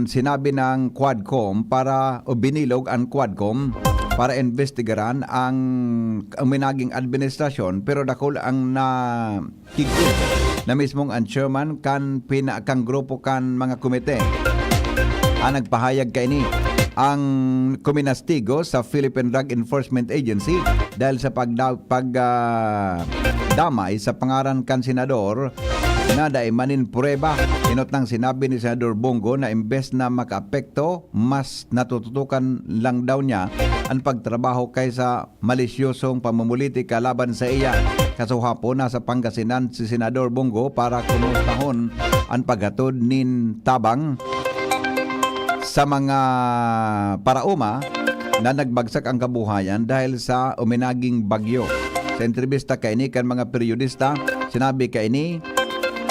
sinabi ng Quadcom para, o binilog an Quadcom para imbestigaran ang, ang minaging administrasyon, pero dakul ang na kigkig na mismong an chairman kan pina-, kan grupo kan mga komite. Ang nagpahayag kaini, ang kuminastigo sa Philippine Drug Enforcement Agency dahil sa pagda-, pag, ah, damay sa pangaran kan senador na dai man nin prueba. Enot nang sinabi ni Senador Bong Go na imbes na makaapekto, mas natututukan lang daw niya ang pagtrabaho kaysa malisyosong pamumulitika laban sa iya. Kasuhapon, nasa Pangasinan si Senador Bong Go para kumustahon an paghatod nin tabang sa mga paraoma na nagbagsak ang kabuhayan dahil sa uminaging bagyo. Sa entrebista kaini kan mga periodista, sinabi kaini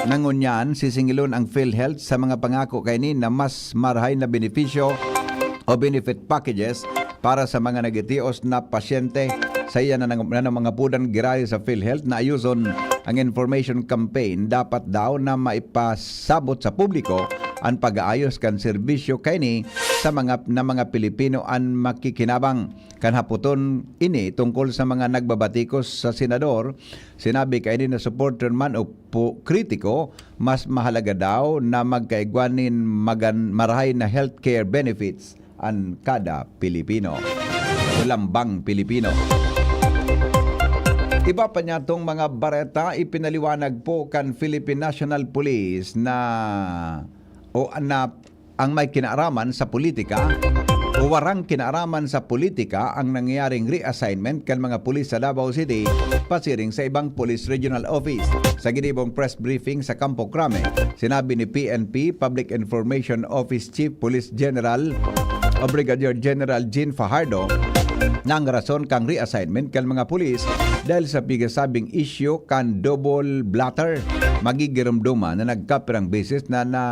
na ngunyan sisingilon ang PhilHealth sa mga pangako kaini na mas marahay na benepisyo o benefit packages para sa mga nagitios na pasyente. Saiya na nang-, nanangapodan girayo sa PhilHealth na ayoson ang information campaign. Dapat daw na maipasabot sa publiko an pag-aayos kan serbisyo kaini sa mga, na mga Pilipino an makikinabang. Kan hapoton ini tungkol sa mga nagbabatikos sa senador, sinabi kaini na supporter man o po-, kritiko, mas mahalaga daw na magkaigwa nin magan-, marahay na healthcare benefits an kada Pilipino o lambang Pilipino. Iba pa niyatong mga bareta, ipinaliwanag po kan Philippine National Police na, o na ang may kinaaraman sa politika o warang kinaaraman sa politika ang nangyayaring reassignment kan mga pulis sa Davao City pasiring sa ibang police regional office. Sa ginibong press briefing sa Campo Crame, sinabi ni P N P Public Information Office Chief Police General o Brigadier General Jean Fajardo na ang rason kan reassignment kan mga pulis dahil sa pigasabing isyu kan double blotter. Magigiromdoman na nagkapirang beses na, na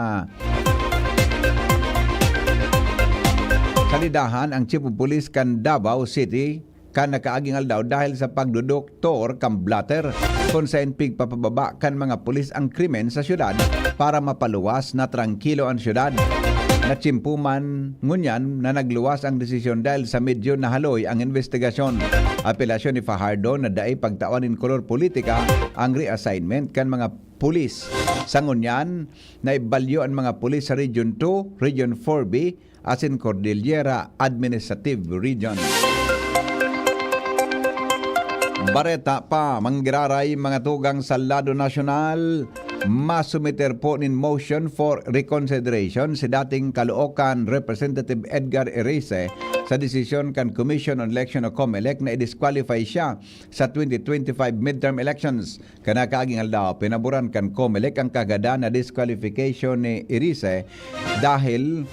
salidahan ang Chief of Police kan Davao City kan nakaaging aldaw dahil sa pagdodoktor kan blotter, kun saen pigpapababa kan mga pulis ang krimen sa syudad para mapaluwas na trangkilo ang syudad. Natsimpo man ngunyan na nagluwas ang desisyon dahil sa medyo nahaloy ang investigasyon. Apelasyon ni Fajardo na dai pagtawan nin kolor politika ang reassignment kan mga pulis. Sa ngunyan, naibalyo an mga pulis sa Region two, Region four B, asin Cordillera Administrative Region. Bareta pa, manggiraray mga tugang sa lado nasyonal, masumiter po nin motion for reconsideration si dating Caloocan Representative Edgar Erice sa desisyon kan Commission on Election o COMELEC na i-disqualify siya sa twenty twenty-five midterm elections. Kan nakaaging aldaw, pinaboran kan COMELEC ang kagadan na disqualification ni Erice dahil,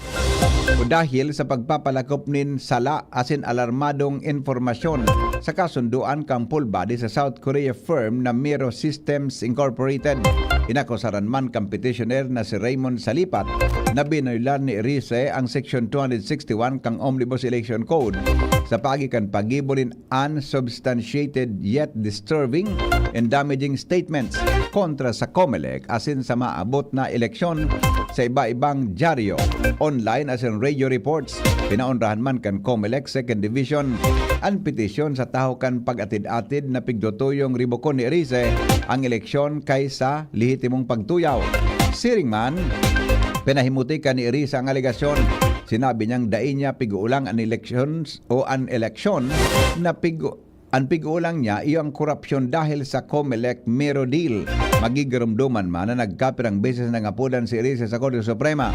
o dahil sa pagpapalakop nin sala asin alarmadong impormasyon sa kasundoan kan full body sa South Korea firm na Miro Systems Incorporated. Inakusaran man kan petitioner na si Raymond Salipat na binoyolar ni Erice ang Section two hundred sixty-one kan Omnibus Election Code sa paagi kan paggibo nin unsubstantiated yet disturbing and damaging statements kontra sa COMELEC asin sa maabot na eleksyon sa iba-ibang dyaryo, online asin radio reports. Pinaonrahan man kan COMELEC Second Division an petisyon sa tahaw kan pag-atid-atid na pigtutuyong rebukon ni Erice ang eleksyon kaysa lehitimong pagtuyaw. Siring man, pinahimuti kan ni Erice ang alegasyon. Sinabi niyang dai niya pig-uulang an eleksyon o an eleksyon na pig-, an pig-uulang niya iyo ang korupsyon dahil sa COMELEC Miro deal. Magigarumdoman man na nagkapirang beses nangapodan si Erice sa Korte Suprema.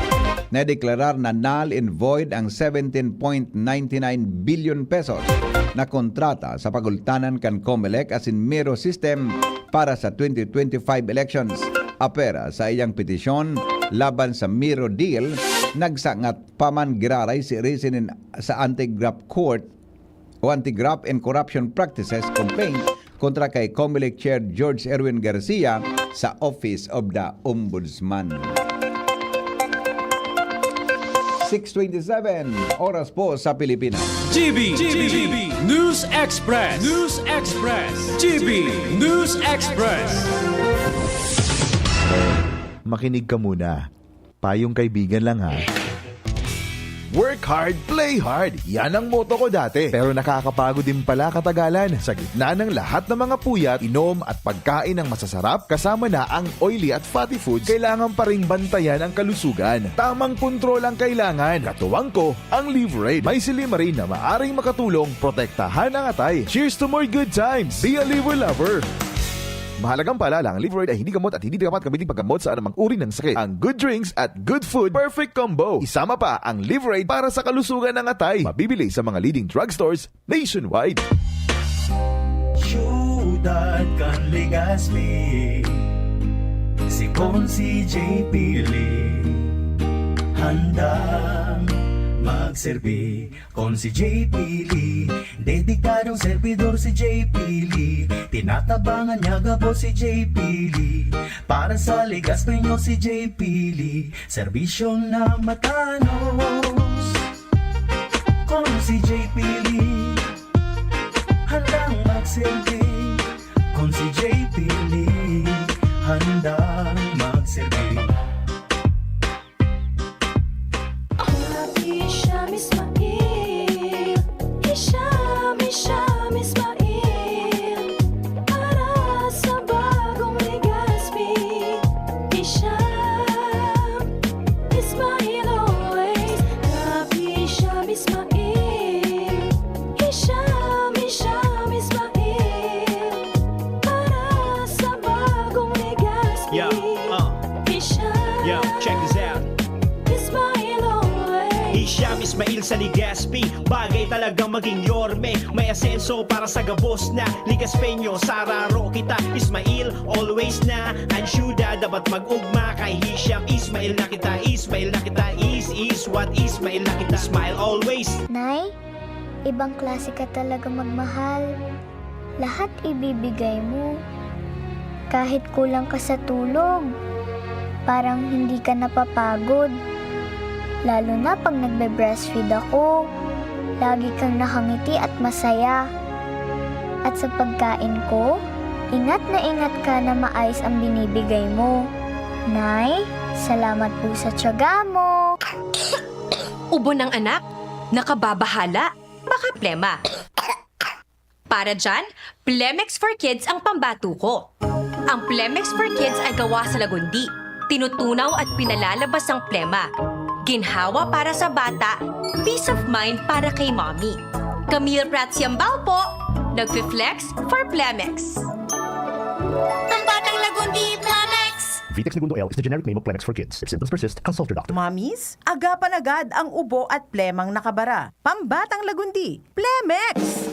Nadeklarar na null and void ang seventeen point nine nine billion pesos na kontrata sa pagultanan kan COMELEC asin Miro system para sa twenty twenty-five elections. Apwera sa iyang petisyon laban sa Miro deal, nagsangat pa man giraray si Erice nin sa anti-graft court o anti-graft and corruption practices complaint kontra kay COMELEC Chair George Erwin Garcia sa Office of the Ombudsman. Six twenty-seven, oras po sa Pilipinas. G B, G B, News Express, News Express, G B, News Express. Makinig ka muna. Payong kaibigan lang, ha. Work hard, play hard. Yan ang motto ko dati. Pero nakakapagod din pala katagalan. Sa gitna ng lahat ng mga puyat, inom at pagkain ng masasarap, kasama na ang oily at fatty foods, kailangan pa ring bantayan ang kalusugan. Tamang kontrol ang kailangan. Katuwang ko, ang Liverade. May silymarin na maaring makatulong protektahan ang atay. Cheers to more good times! Be a Liver Lover! Mahalagang paalala, ang Liverade ay hindi gamot at hindi dapat gamitin paggamot sa anumang uri ng sakit. Ang good drinks at good food, perfect combo. Isama pa ang Liverade para sa kalusugan ng atay. Mabibili sa mga leading drugstores nationwide. Siyudad kan Legazpi, si Consi J P Lee, handang magserbi. Consi J P Lee, dedikadong servidor si J P Lee. Tinatabangan niya gabos si J P Lee. Para sa Legazpeño si J P Lee, serbisyong namatanos. Consi J P Lee, handang magserbi. Consi J P Lee, handang magserbi. Hisham Ismail, Hisham, Hisham Ismail, para sa bagong Legazpi. Hisham Ismail always, Rap Hisham Ismail, Hisham, Hisham Ismail, para sa bagong Legazpi. Yeah, uh. Hisham. Yo, check this out. Ismail always. Hisham Ismail sa Legazpi, bagay talagang maging Yorme. May asenso para sa gabos na Legazpeño. Sararo kita, Ismail always na. Ang syudad dapat mag-ugma kay Hisham Ismail na kita, Ismail na kita, is, is what, Ismail na kita. Smile always. Nay, ibang klase ka talaga magmahal. Lahat ibibigay mo. Kahit kulang ka sa tulog, parang hindi ka napapagod. Lalo na pag nagbe-breastfeed ako, lagi kang nakangiti at masaya. At sa pagkain ko, ingat na ingat ka na maayos ang binibigay mo. Nay, salamat po sa tiyaga mo. Ubo ng anak, nakababahala, baka plema. Para dyan, Plemex for Kids ang pambato ko. Ang Plemex for Kids ay gawa sa lagundi, tinutunaw at pinalalabas ang plema. Ginhawa para sa bata, peace of mind para kay mommy. Camille Prats Yambao po, nagfi-flex for Plemex. Pambatang lagundi, Plemex! Vitex Negundo L is the generic name of Plemex for Kids. If symptoms persist, consult your doctor. Mommies, agapan agad ang ubo at plemang nakabara. Pambatang lagundi, Plemex!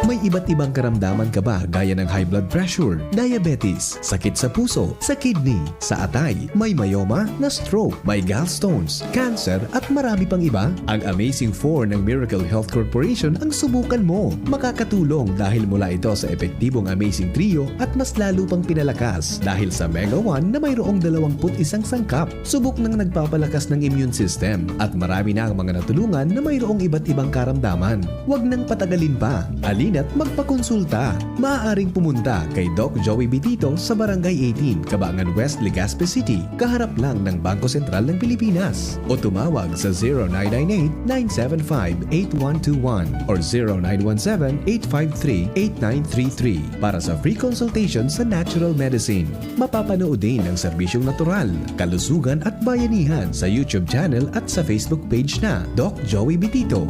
May iba't ibang karamdaman ka ba, gaya ng high blood pressure, diabetes, sakit sa puso, sa kidney, sa atay, may myoma, na-stroke, may gallstones, cancer, at marami pang iba? Ang Amazing Four ng Miracle Health Corporation ang subukan mo. Makakatulong dahil mula ito sa epektibong Amazing Trio at mas lalo pang pinalakas dahil sa Mega One na mayroong dalawampu't isang sangkap. Subok nang nagpapalakas ng immune system at marami na ang mga natulungan na mayroong iba't ibang karamdaman. Huwag nang patagalin pa. Halina't magpakonsulta. Maaaring pumunta kay Doc Joey Bitito sa Barangay eighteen, Kabangan West, Legazpi City, kaharap lang ng Bangko Sentral ng Pilipinas. O tumawag sa zero nine nine eight, nine seven five, eight one two one or zero nine one seven, eight five three, eight nine three three para sa free consultation sa natural medicine. Mapapanood din ang serbisyong natural, kalusugan at bayanihan sa YouTube channel at sa Facebook page na Doc Joey Bitito.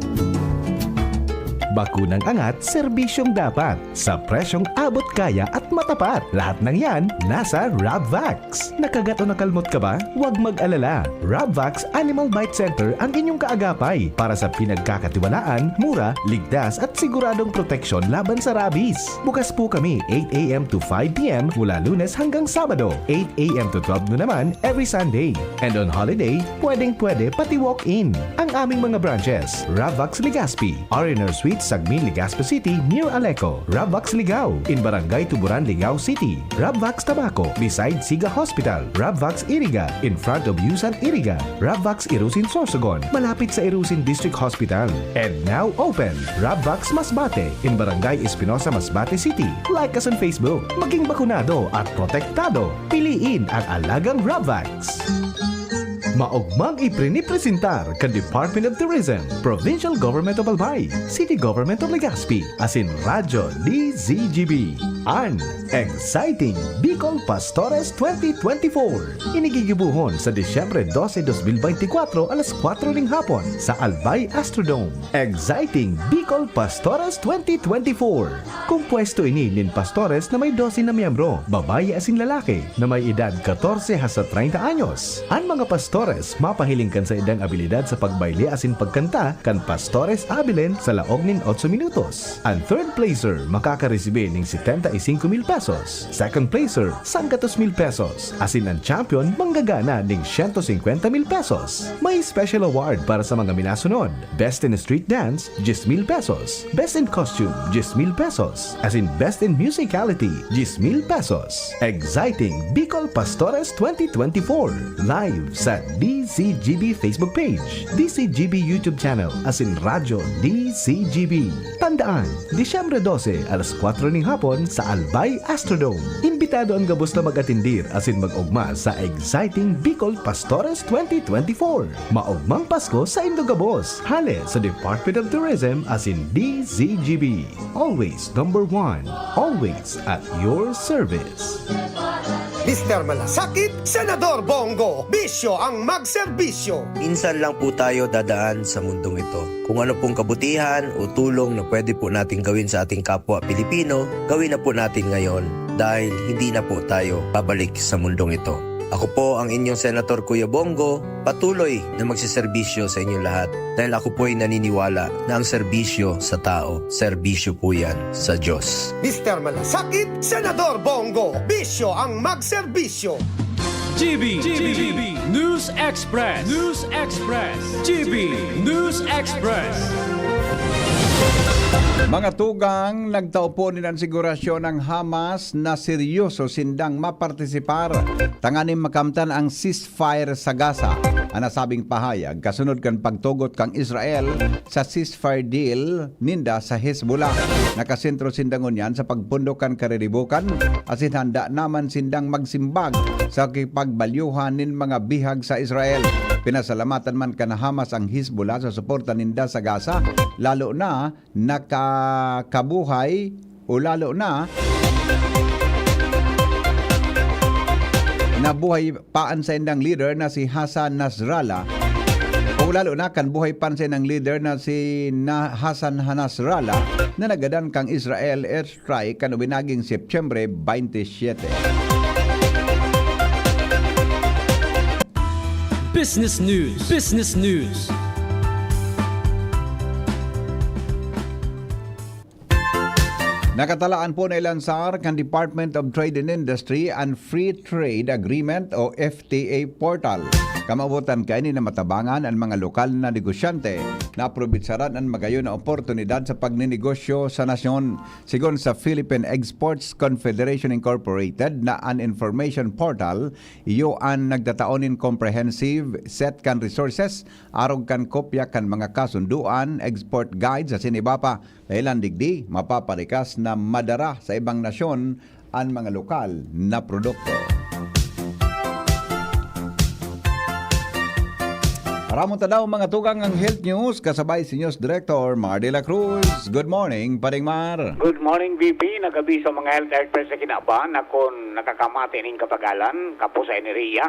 Bakunang angat, serbisyong dapat, sa presyong abot kaya at matapat. Lahat ng yan nasa Rabvax. Nakagat o nakalmot ka ba? Huwag mag-alala. Rabvax Animal Bite Center ang inyong kaagapay para sa pinagkakatiwalaan, mura, ligtas at siguradong proteksyon laban sa rabies. Bukas po kami eight a m to five p m mula Lunes hanggang Sabado, eight a m to twelve noon naman every Sunday. And on holiday, pwedeng-pwede pati walk-in. Ang aming mga branches, Rabvax Legazpi, R and R Suite, Sagmin, Legazpi City, near Aleco, Rabvax Ligao, in Barangay Tuburan, Ligao City, Rabvax Tabaco, beside Siga Hospital, Rabvax Iriga, in front of Yusan Iriga, Rabvax Irusin Sorsogon, malapit sa Irusin District Hospital. And now open, Rabvax Masbate, in Barangay Espinosa, Masbate City. Like us on Facebook. Maging bakunado at protektado. Piliin ang alagang Rabvax. Maogmang iprinipresentar kan Department of Tourism, Provincial Government of Albay, City Government of Legazpi, asin Radyo D Z G B, an Exciting Bicol Pastores twenty twenty-four. Inigigibohon sa Disyembre dose, dos mil beintikwatro, alas kwatro ning hapon, sa Albay Astrodome. Exciting Bicol Pastores twenty twenty-four. Kompuesto ini nin pastores na may dose na miyembro, babayi asin lalaki, na may edad katorse hasta treinta anyos. An mga pastores mapahiling kan saindang abilidad sa pagbayle asin pagkanta kan Pastores Abilene sa laog nin otso minutos. An third placer makakaresibi nin setenta y cinco mil pesos, second placer, sanggatos mil pesos, asin an champion manggagana nin siyento singkwenta mil pesos. May special award para sa mga minasunod: Best in Street Dance, diyes mil pesos. Best in Costume, diyes mil pesos. Asin Best in Musicality, diyes mil pesos. Exciting Bicol Pastores twenty twenty-four. Live sa D Z G B Facebook page, D Z G B YouTube channel, asin Radyo D Z G B. Tandaan, Disyembre dose, alas kwatro ning hapon sa Albay Astrodome. Imbitado an gabos na mag-atendir asin mag-ogma sa Exciting Bicol Pastores twenty twenty-four. Maogmang Pasko sa indo gabos. Hale sa Department of Tourism asin D Z G B. Always number one. Always at your service. Mister Malasakit, Senador Bongo, bisyo ang magserbisyo. Minsan lang po tayo dadaan sa mundong ito. Kung ano pong kabutihan o tulong na pwede po nating gawin sa ating kapwa Pilipino, gawin na po natin ngayon dahil hindi na po tayo babalik sa mundong ito. Ako po ang inyong Senator Kuya Bongo, patuloy na magseserbisyo sa inyong lahat dahil ako po'y naniniwala na ang serbisyo sa tao, serbisyo po yan sa Diyos. Mister Malasakit, Senador Bongo, bisyo ang magserbisyo. G B, G B, News Express, News Express, G B News Express. Mga tugang, nagtao po nin an sigurasyon ang Hamas na seryoso sindang mapartisipar tanganing makamtan ang ceasefire sa Gaza. An nasabing pahayag kasunod kan pagtugot kan Israel sa ceasefire deal ninda sa Hezbollah. Nakasentro sinda ngunyan sa pagpundok kan kariribokan, asin handa naman sindang magsimbag sa kipagbalyohan nin mga bihag sa Israel. Pinasalamatan man kan Hamas ang Hezbollah sa suporta ninda sa Gaza, lalo na nakakabuhay o lalo na nabuhay pa an saindang leader na si Hassan Nasrallah, o lalo na kan buhay pa an saindang leader na si na-, Hassan Nasrallah na nagadan kan Israel airstrike kan ubinaging Setyembre twenty-seven. Business News. Business News. Nakatalaan po na ilansar kan Department of Trade and Industry an Free Trade Agreement o F T A portal. Kamawotan kaini na matabangan an mga lokal na negosyante na aprobitsaran an magayon na oportunidad sa pagninegosyo sa nasyon. Sigon sa Philippine Exports Confederation Incorporated na an information portal, iyo an nagtatao nin comprehensive set kan resources, arog kan kopya kan mga kasundoan, export guides asin iba pa. Dahelan digdi, mapaparikas na madara sa ibang nasyon an mga lokal na produkto. Aramon ta daw, mga tugang, ang health news kasabay si News Director Mar de la Cruz. Good morning, Paring Mar. Good morning, V P. Nag-abiso ang mga health experts sa kinaban na kun nakakamate nin katagalan, kapusa ini riya,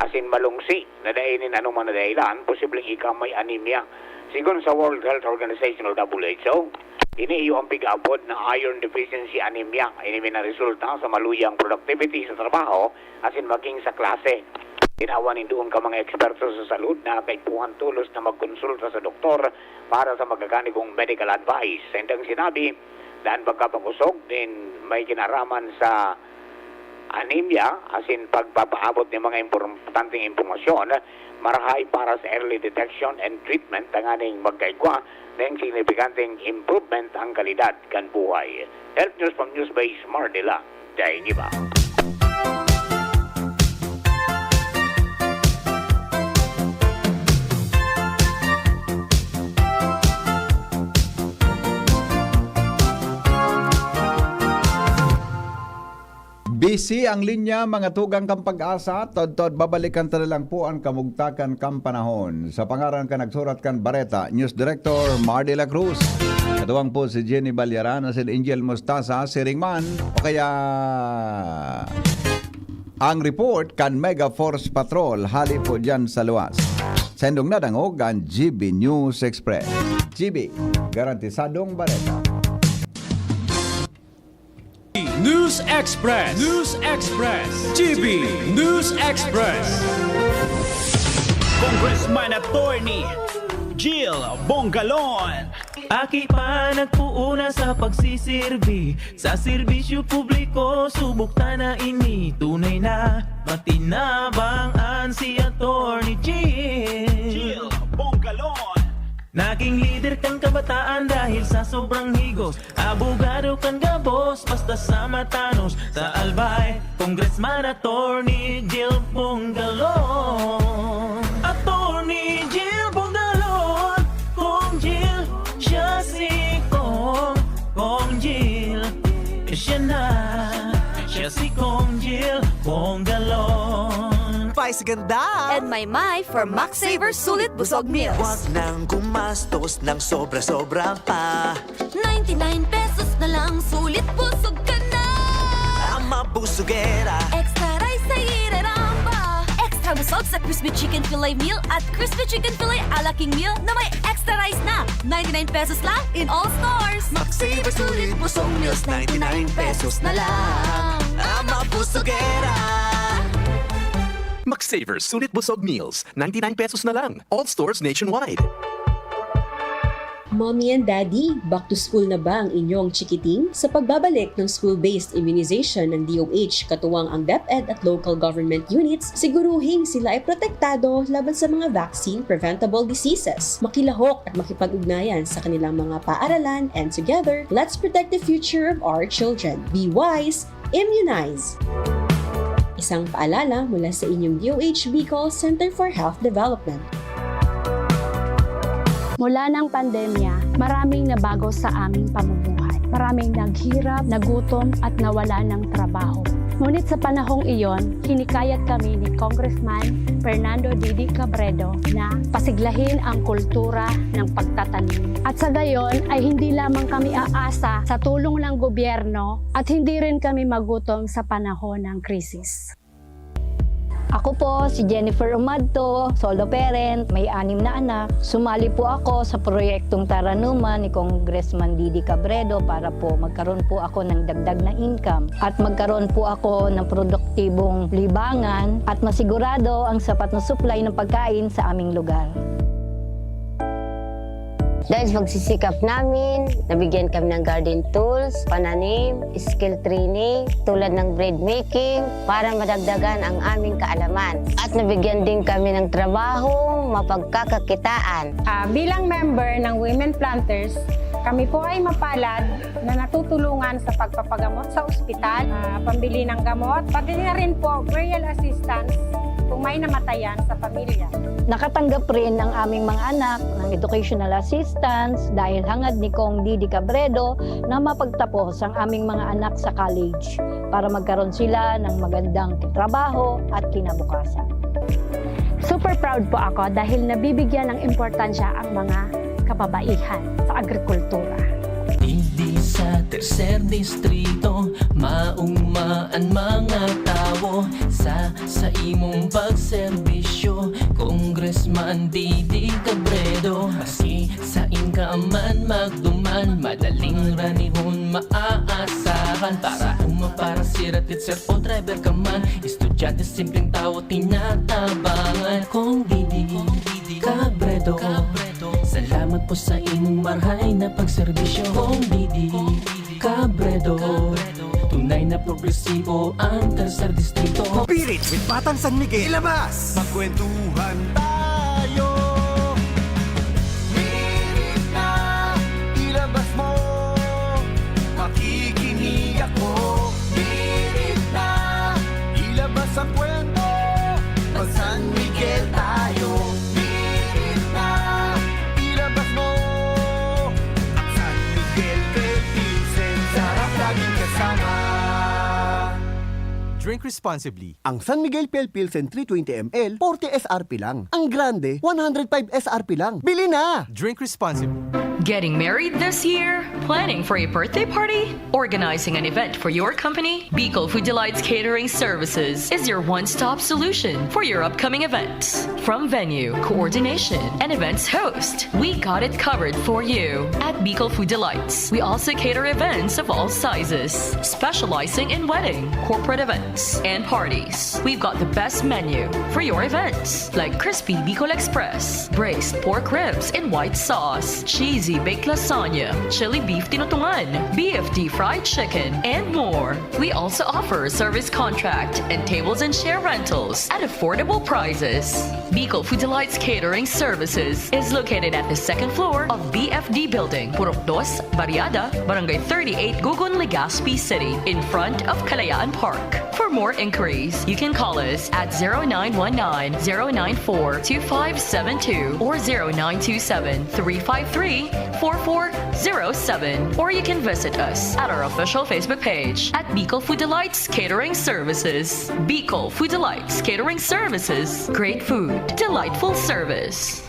asin malungsi na dai nin anoman na dahilan, posibleng ika may anemia. Sigon sa World Health Organization o W H O, ini iyo ang pig-aapod na iron deficiency anemia. Ini may naresulta sa maluyang productivity sa trabaho asin maging sa klase. Tinawan nin duon ka mga eksperto sa salud na kaipuhan tolos na magkonsulta sa doktor para sa magaganigong medical advice. Sa indang sinabi, daan pagkapag-osog nin may kinaraman sa anemia asin pagpapaabot nin mga importanteng impormasyon, marahay para sa early detection and treatment tanganing magkaigwa nin signifikanteng improvement ang kalidad kan buhay. Health News from Newsbase Manila, Dainiba. Busy ang linya, mga tugang kan Pag-asa. Todtod, babalikan ta na lang po an kamugtakan kan panahon. Sa pangaran kan nagsurat kan bareta, News Director Mar de la Cruz. Katuwang po si Jenny Balyaran asin Angel Mostaza, siring man, o kaya ang report kan Mega Force Patrol hali po diyan sa luwas. Saindong nadangog an G B News Express. G B, garantisadong bareta. News Express. News Express. G B News Express. Congressman Attorney Jill Bongalon. Aki pa nagpuuna sa pagsisirbi, sa serbisyo publiko, subok ta na ini. Tunay na matinabang an si Attorney Jill. Jill Bongalon. Naging lider kan kabataan dahil sa sobrang higos. Abogado kan gabos, basta sa matanos. Sa Albay, Congressman Attorney Jill Bongalon. Attorney Jill Bongalon. Cong Jill, siya si Cong. Cong Jill, siya na. Siya si Cong Jill Bongalon. Spice ganda! And may may for Max Saver Sulit Busog Meals. Wag nang gumastos ng sobra-sobra pa. Ninety-nine pesos na lang, sulit busog ka na. Ang mabusugera. Extra rice sa ireramba. Extra busog sa crispy chicken fillet meal at crispy chicken fillet a la king meal na may extra rice na. Ninety-nine pesos lang in all stores. Max Saver Sulit Busog Meals, ninety-nine pesos na lang. Ang mabusugera. Max Saver Sulit Busog Meals, ninety-nine pesos na lang. All stores nationwide. Mommy and Daddy, back to school na ba ang inyong chikiting? Sa pagbabalik ng school-based immunization ng D O H, katuwang ang DepEd at local government units, siguruhing sila ay protektado laban sa mga vaccine-preventable diseases. Makilahok at makipag-ugnayan sa kanilang mga paaralan, and together, let's protect the future of our children. Be wise, immunize! Isang paalala mula sa inyong D O H Bicol Center for Health Development. Mula ng pandemya, maraming nabago sa aming pamumuhay. Maraming naghirap, nagutom, at nawalan ng trabaho. Ngunit sa panahong iyon, hinikayat kami ni Congressman Fernando Didi Cabredo na pasiglahin ang kultura ng pagtatanim. At sa gayon ay hindi lamang kami aasa sa tulong ng gobyerno at hindi rin kami magutom sa panahon ng krisis. Ako po si Jennifer Umadto, solo parent, may anim na anak. Sumali po ako sa proyektong Taranuman ni Congressman Didi Cabredo para po magkaroon po ako ng dagdag na income at magkaroon po ako ng produktibong libangan at masigurado ang sapat na supply ng pagkain sa aming lugar. Dahil sa pagsisikap namin, nabigyan kami ng garden tools, pananim, skill training, tulad ng bread making, para madagdagan ang aming kaalaman. At nabigyan din kami ng trabahong mapagkakakitaan. Ah, bilang member ng Women Planters, kami po ay mapalad na natutulungan sa pagpapagamot sa ospital, ah, pambili ng gamot, pati na rin po burial assistance kung may namatayan sa pamilya. Nakatanggap rin ang aming mga anak ng educational assistance dahil hangad ni Cong Didi Cabredo na mapagtapos ang aming mga anak sa college para magkaroon sila ng magandang trabaho at kinabukasan. Super proud po ako dahil nabibigyan ng importansya ang mga kababaihan sa agrikultura. Digdi sa tercer distrito, mauma an mga tawo sa sa imong pagserbisyo, Congressman Didi Cabredo. Maski sain ka man magduman, madaling ranihon maaasahan. Para uma, para sira, teacher o driver ka man, estudyante, simpleng tawo, tinatabangan. Cong Didi Cabredo, salamat po sa imong marhay na pagserbisyo. Cong Didi Cabredo, tunay na progresibo ang tercer distrito. Spirit with Batang San Miguel. Ilabas! Magkwentuhan tayo. Spirit na, ilabas mo. Makikinig ako. Spirit na, ilabas ang kwento. Mag San Miguel tayo. Spirit na, ilabas mo. Ang San Miguel Philippines, sarap laging kasama. Drink responsibly. Ang San Miguel Pale Pilsen three twenty M L, forty S R P lang. Ang grande, one hundred five S R P lang. Bili na! Drink responsibly. Getting married this year? Planning for a birthday party? Organizing an event for your company? Bicol Food Delights Catering Services is your one-stop solution for your upcoming events. From venue, coordination, and events host, we got it covered for you. At Bicol Food Delights, we also cater events of all sizes, specializing in wedding, corporate events, and parties. We've got the best menu for your events, like crispy Bicol Express, braised pork ribs in white sauce, cheesy baked lasagna, chili beef tinutungan, B F D fried chicken, and more. We also offer service contract and tables and chair rentals at affordable prices. Bicol Food Delights Catering Services is located at the second floor of B F D Building, Purok Dos, Barriada, Barangay thirty-eight, Gugun, Legazpi City, in front of Kalayaan Park. For more inquiries, you can call us at zero nine one nine, zero nine four, two five seven two or zero nine two seven, three five three, four four zero seven. Or you can visit us at our official Facebook page at Bicol Food Delights Catering Services. Bicol Food Delights Catering Services. Great food, delightful service.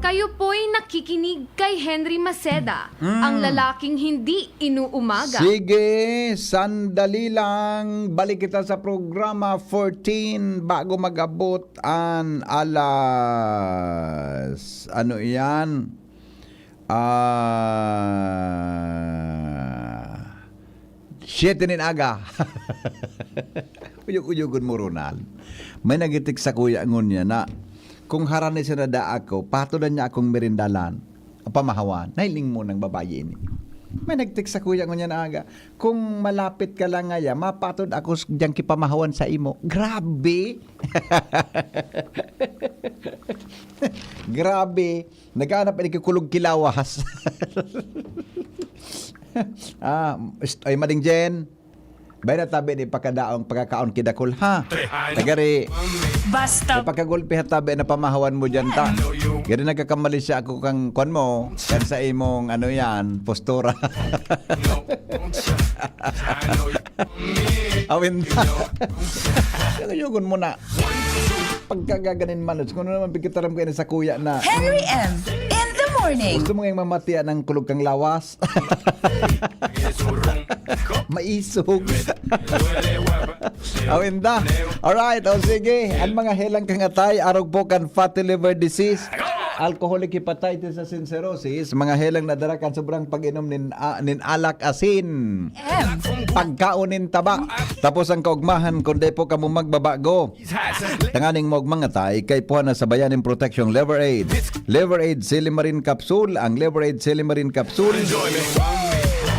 Kayo po'y nakikinig kay Henry Maceda, ang lalaking hindi inuumaga. Sige, sandali lang. Balik kita sa programa fourteen bago mag-abot an alas, ano iyan? Ah, siyete nin aga. Uyog-uyogon mo, Ronald. May nagitext sakuya ngunyan na, "Kung harani sinada ako, patodan niya akong merindalan, pamahawan." Nahiling mo ng babayi ini. May nagtext sakuya ngunyan na aga, "Kung malapit ka lang ngaya, mapatod ako s-, diyang kipamahawan sa imo." Grabe! Grabe! Naghahanap ini kikulog kilawas. Ah, ist-, ay, Mading Jen. Bay na tabi ni pakadaong pagkakaon kidakul, ha? Tagari. Basta. Ipakagulpi ha tabi na pamahawan mo dyan, ta. Gari nagkakamali siya ako kang kwan mo, kan sa imong, ano yan, postura. Awin na. Kayugon mo na. Pagkagaganin manos, kung ano naman pagkitaram ko yan sa kuya na. Henry M. In the morning. Gusto mo ngayong mamatia ng kulog kang lawas? Maisog. Awin da. Alright, o sige. Ang mga helang kang atay, arog po kan fatty liver disease, alcoholic hepatitis asin cirrhosis, mga helang nadara kan sobrang pag-inom nin, ah, nin alak asin. M. Pagkaon nin taba. Tapos ang kaugmahan, kung di po kamo magbabago. Tanganing maugmang atay, kaipuhan na sabayan nin proteksyong Liver Aid. Liver Aid Silimarin Capsule. Ang Liver Aid Silimarin Capsule.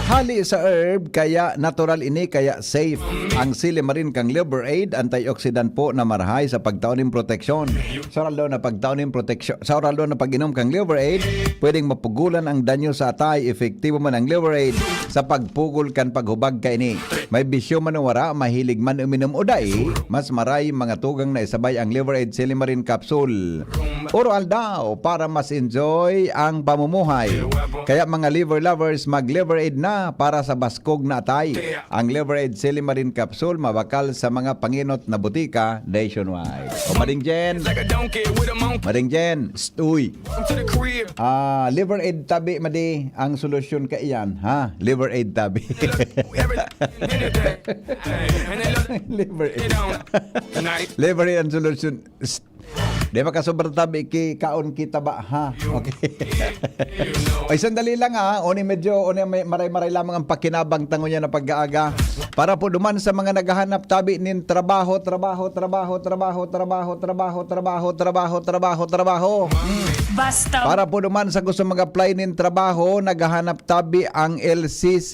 Hali sa herb, kaya natural ini, kaya safe. Ang Silimarin kang Liver Aid, antioxidant po na marahay sa pagtao nin proteksyon. Sa oral daw na pagtao nin proteksyon, sa oral daw na pag-inom kang Liver Aid, pwedeng mapugulan ang danyo sa atay. Epektibo man ang Liver Aid sa pagpugol kan paghubag kaini. May bisyo man o wara, mahilig man uminom o dai, mas maray mga tugang na isabay ang Liver Aid Silimarin Capsule. Oro aldaw para mas enjoy ang pamumuhay. Kaya mga liver lovers, mag Liver Aid na para sa baskog na atay. Ang Liver Aid Silimarin Capsule mabakal sa mga panginot na butika nationwide. O Mading Jen, Mading Jen, pst, uy. Ah, Liver Aid tabi, madi, ang solusyon ka iyan, ha? Liver Aid tabi. Liver Aid. Liver Aid ang solusyon. Psst. Di ba kasobra tabi ki kaon kita ba, ha? Okay. Ay, sandali lang, ha. Oni medyo, oni may maray-maray lamang ang pakinabang tango niya na pag-aaga. Para po duman sa mga naghahanap tabi nin trabaho, trabaho, trabaho, trabaho, trabaho, trabaho, trabaho, trabaho, trabaho, trabaho. Mm. Basta. Para po duman sa gusto mag-apply nin trabaho, naghahanap tabi ang L C C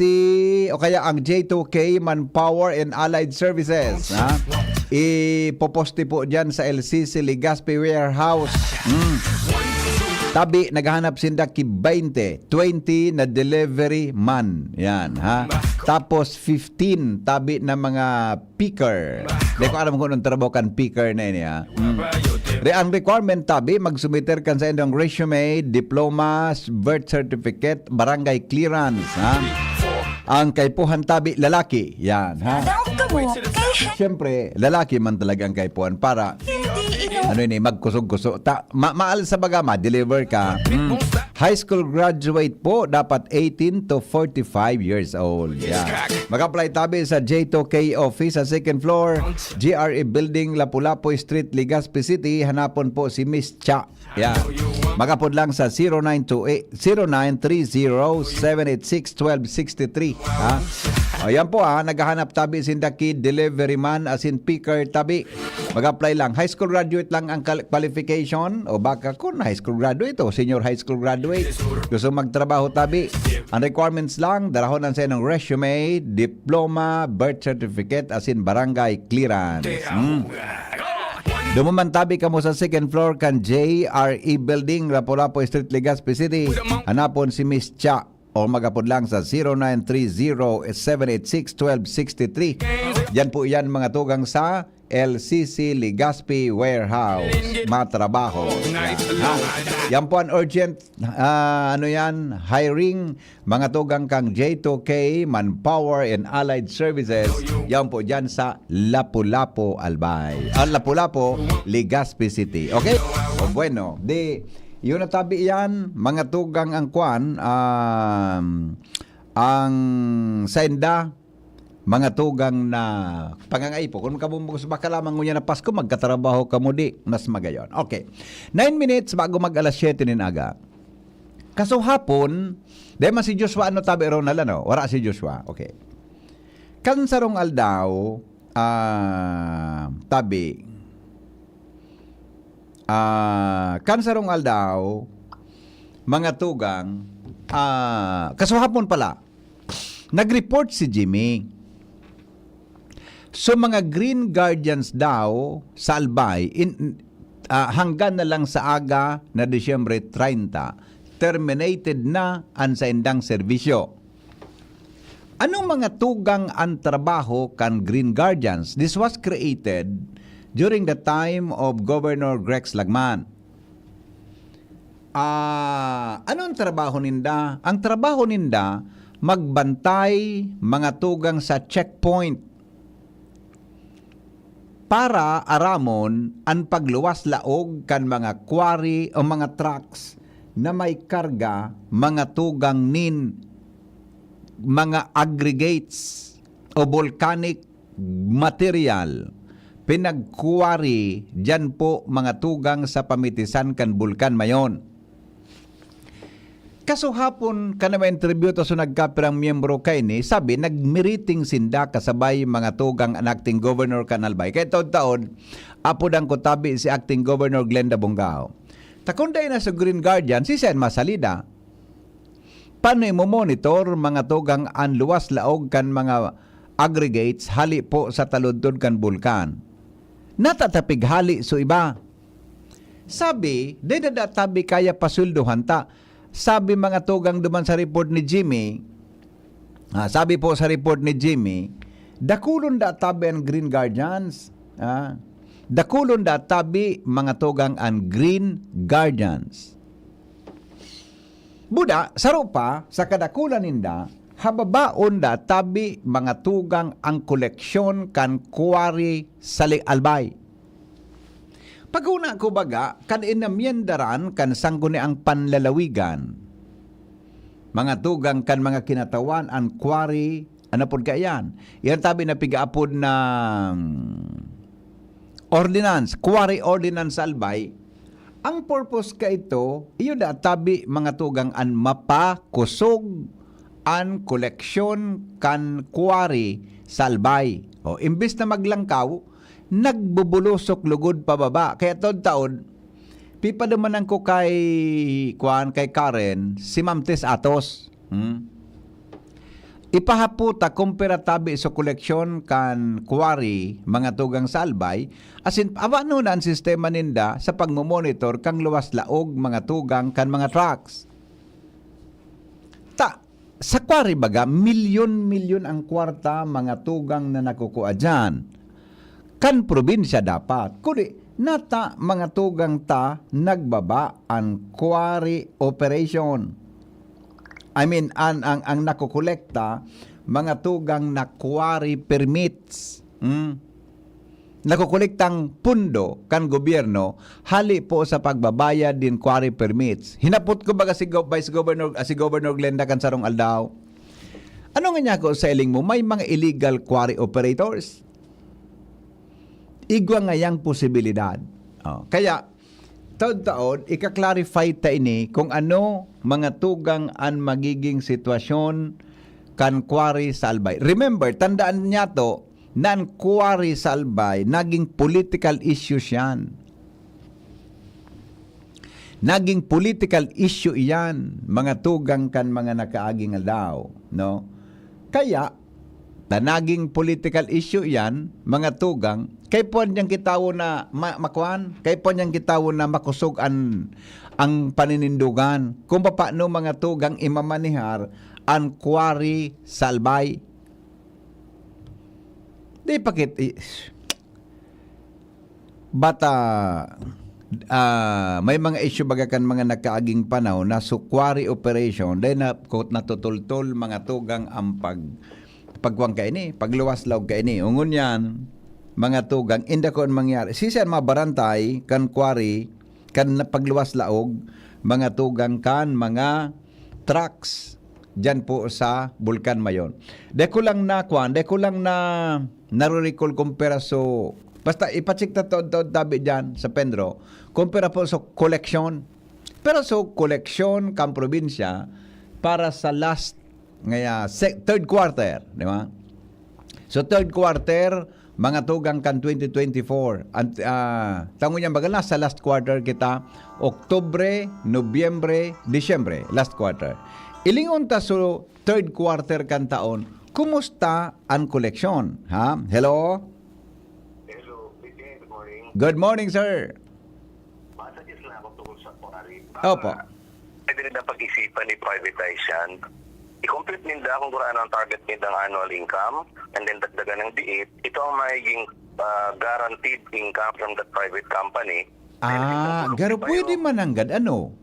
o kaya ang J two K Manpower and Allied Services, ha? Ipoposte po dyan sa L C C Legazpi Warehouse. Mm. Tabi, naghahanap sinda ki twenty, twenty na delivery man. Yan, ha? Tapos fifteen tabi na mga picker. Di ko alam kung anong trabaho kan picker na ini, ha? Mm. Re-, ang requirement tabi, magsumiter kan sa indong resume, diplomas, birth certificate, barangay clearance, ha? Ang kaipuhan tabi, lalaki. Yan, ha? Daw kamo, kay Siyempre, lalaki man talaga ang kaipuhan para, hindi ino- ano ini, magkusog-kusog. Ta-, ma-, maal sa baga, ma-deliver ka. Mm. High school graduate po, dapat eighteen to forty-five years old. Yeah. Mag-apply tabi sa J two K office sa second floor, G R E Building, Lapu-Lapu Street, Legazpi City. Hanapon po si Miss Cha. Yeah. Magapod lang sa zero nine two eight, zero nine three zero, seven eight six, twelve sixty-three. Ha? O, yan po, ha. Naghahanap tabi sinda ki delivery man asin picker tabi. Mag-apply lang. High school graduate lang ang kal-, qualification. O baka kun high school graduate o senior high school graduate. Gusto magtrabaho tabi. Ang requirements lang, darahon ang sa inyong resume, diploma, birth certificate, asin barangay clearance. Hmm. Dumuman tabi kamo sa second floor kan J R E Building, Lapu-Lapu Street, Legazpi City. Hanapon si Miss Cha o magapod lang sa zero nine three zero, seven eight six, twelve sixty-three. Yan po yan, mga tugang sa L C C Legazpi Warehouse. Matrabaho. Yan, ha? Yan po ang urgent, ah, ano yan, hiring, mga tugang kang J two K, Manpower and Allied Services. Yan po dyan sa Lapu-Lapu, Albay. Ah, Lapu-Lapu, Legazpi City. Okay? O, bueno, di, yun na tabi yan, mga tugang ang kwan, um, ang sainda, mga tugang na pangangaipo. Kung makabumbog sa baka lamang ngunyan na Pasko, magkatrabaho ka mo di, mas magayon. Okay. Nine minutes bago mag alas siyete nin aga. Kaso hapon, dahil man si Joshua, ano tabi, Ronald, ano? Wala si Joshua. Okay. Kan sarong aldaw, ah, tabi, ah, kan sarong aldaw, mga tugang, ah, kaso hapon pala, nag-report si Jimmy. So, mga Green Guardians daw sa Albay, in, ah, hanggan na lang sa aga na Disyembre treinta, terminated na an saindang serbisyo. Anong mga tugang an trabaho kan Green Guardians? This was created during the time of Governor Grex Lagman. Ah, anong trabaho ninda? Ang trabaho ninda, magbantay, mga tugang sa checkpoint. para aramon an pagluwas laog kan mga quarry o mga trucks na may karga, mga tugang nin mga aggregates o volcanic material, pinag-quarry diyan po, mga tugang, sa pamitisan kan Bulkan Mayon. Kasuhapon, kan nag-interview ta so nagkapirang miyembro kaini, sabi, nagmiriting sinda kasabay, mga tugang, an acting governor kan Albay. Kaya taod-taod, apodan ko tabi si acting governor Glenda Bongao. Ta kun dai na sa Green Guardian, si Sen masalida. Paano imo monitor, mga tugang, an luwas laog kan mga aggregates hali po sa taludtod kan bulkan? Natatapig hali so iba. Sabi, dai na da tabi kaya pasweldohan ta. Sabi, mga tugang, duman sa report ni Jimmy, ah, sabi po sa report ni Jimmy, dakulon da tabi an Green Guardians. Ah, dakulon da tabi, mga tugang, an Green Guardians. Buda, saro pa, sa kadakulan ninda, hababaon da tabi, mga tugang, ang koleksyon kan quarry sa Li-, Albay. Paghona ko baga, kan inamyendaran kan sangguniang panlalawigan, mga tugang, kan mga kinatawan an quarry, ano pod kaiyan? Iyan tabi na pigaapod na, mm, ordinance, quarry ordinance sa Albay. Ang purpose kaito, iyo da tabi, mga tugang, an mapakosog an koleksyon kan quarry sa Albay. O, imbes na maglangkaw, nagbubulusok lugod pababa. Kaya taod-taod, pipadumanan ko kay, kuwan, kay Karen, si Ma'am Tess Atos. Hmm? Ipahapot ta kung pira tabi sa koleksyon kan quarry, mga tugang sa Albay, asin abano na an sistema ninda sa pagmomonitor kan luwas laog, mga tugang, kan mga trucks. Ta, sa quarry baga, milyon-milyon ang kwarta, mga tugang, na nakukua diyan. Kan probinsya dapat. Kundi, nata, mga tugang, ta, nagbaba an quarry operation. I mean, an, ang, ang nakokolekta, mga tugang, na quarry permits. Hmm? Nakokolektang pundo kan gobyerno hali po sa pagbabayad nin quarry permits. Hinapot ko baga si Go-, Vice Governor, ah, si Governor Glenda kan sarong aldaw, "Ano nga niya ako sa iling mo, may mga illegal quarry operators?" Igwa ngayang posibilidad. Oh, kaya, taod-taod, ika-clarify ta ini kung ano, mga tugang, an magiging sitwasyon kan quarry sa Albay. Remember, tandaan niya to, na an quarry sa Albay, naging political issue siyan. Naging political issue iyan, mga tugang, kan mga nakaaging aldaw, no? Kaya, ta naging political issue iyan, mga tugang, kay puwan niyang kitawo na ma-, makuan, kay puwan niyang kitawo na makosog an, ang paninindugan. Kung papaano, mga tugang, imamanehar an quarry sa Albay. Di pa kit-, i-, bata, ah, may mga issue baga kan mga nagkaaging panahon na so quarry operation, dahil na, quote, natutultol, mga tugang, ang pag-, pagkuwang kaini, pagluwas laog kaini. Ngunyan, mga tugang, inda ko an mangyari. Sisi an mabarantay kan quarry, kan pagluwas laog, mga tugang, kan mga trucks diyan po sa Bulkan Mayon. Dai ko lang na, kwan, dai ko lang na, nare-recall kung pira so, basta ipa-check ta taod-taod tabi diyan sa PENRO, kung pira po so koleksyon. Pero so koleksyon kan probinsya para sa last, ngaya, se-, third quarter, di ba? So, third quarter, mga tugang, kan twenty twenty-four. An-, ah, tango niyan, baga na sa last quarter kita, Oktubre, Nobyembre, Disyembre, last quarter. Ilingon ta so third quarter kan taon, kumusta an koleksyon? Ha? Hello? Hello, good morning. Good morning, sir. Messages lang ako tungkol sa quarry. Opo. Pwede rin ang pag-isipan ni privatize yan. I-compute ninda kung kung ano ang target nindang annual income, and then dagdagan ng biit. Ito ang magiging, ah, guaranteed income from that private company. Then, Ah, siguro garo, pwede man nanggad, ano?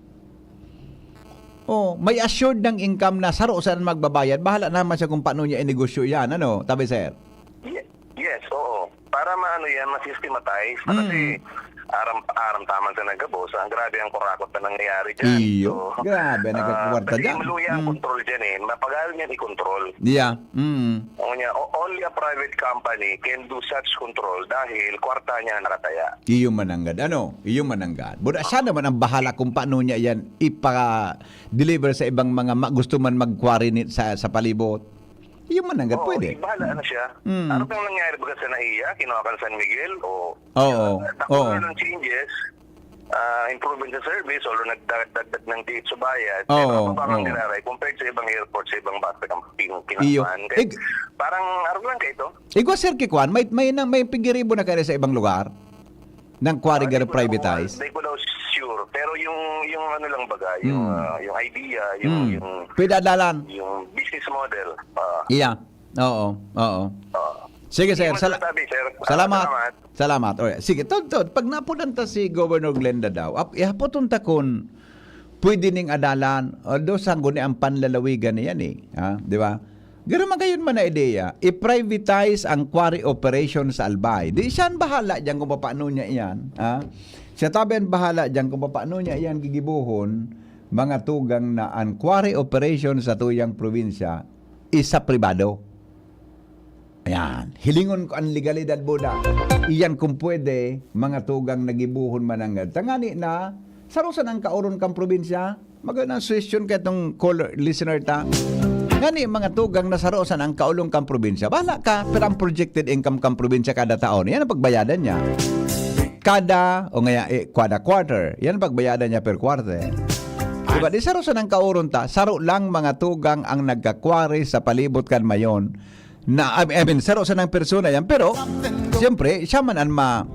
Oh, may assured ng income na saro saan magbabayad. Bahala naman siya kung paano niya inegosyo yan, ano, tabi, sir? Ye-, yes, oo. Para ma- ano yan, ma-systematize. Mm. Kasi aram, aram taman sa nagabos, ang grabe ang kurakot na nangyayari dyan. Iyo. So, grabe, ah, nagkakwarta kasi dyan. Maluya ang control dyan eh. Mapagal niyan i-control. Yeah. Mm. Ang niya, o-, only a private company can do such control dahil kwarta niya nakataya. Iyo mananggad. Ano? Iyo mananggad. Buda siya naman ang bahala kung paano niya yan ipa-deliver sa ibang mga ma-, gusto man mag-quarry ni-, sa, sa palibot. Iyo mananggad, oo, pwede. Bahala na siya. Mm. Ano pang nangyari baga sa NAIA? Kinuha ka sa San Miguel? O, oo, ah, takbo na ng changes, ah, improvement sa service, although nagdagdag ng D H sa bayad, pero mababa ang nilaray compared sa ibang airport, sa ibang bangko, ang pin-, iyo, kinakuhaan. Kaya parang, ano lang kayo ito? Igwa, sir, kikwan, may, may, na, may pigiribo na kayo sa ibang lugar? Ng quarry garo privatize? Hindi ko daw sure. Pero yung, yung ano lang baga, yung, ah, yung idea, yung, yung, pwede adalan, yung business model. Ah. Iya. Oo, oo. Oo. Sige, sir. Hindi mo sala-, nasabi, sir. Ah, salamat. Salamat. Salamat. O, sige, tod, tod, pag napunan ta si Governor Glenda daw, ap-, ihapoton ta kun pwede ning adalan, although sangguni ang panlalawigan niyan eh, ha? Di ba? Garo man kayon man na ideya, i-privatize ang quarry operation sa Albay. Di siya ang bahala diyan kung papaano niya iyan, ha? Siya tabi ang bahala diyan kung papaano niya iyan gigibohon, mga tugang, na ang quarry operation sa tuyang probinsya is sa pribado. Ayan. Hilingon ko ang legalidad, buda. Iyan kung pwede, mga tugang, na gibohon mananggad. Tangani na, saro sana ang kaoron kan probinsya. Magandang suggestion kay itong caller, listener ta. Ngani, mga tugang, na saro sana ang kaoron kan probinsya. Bahala ka, pero ang projected income kan probinsya kada taon, yan ang pagbayadan niya. Kada, o ngaya, eh, kada quarter, yan ang pagbayadan niya per quarter. Diba? Di saro sana ang kaoron ta, saro lang, mga tugang, ang nagka-quarry sa palibot kan Mayon. Na, I I mean, saro sanang persona yan, pero, siyempre, siya man ang ma-,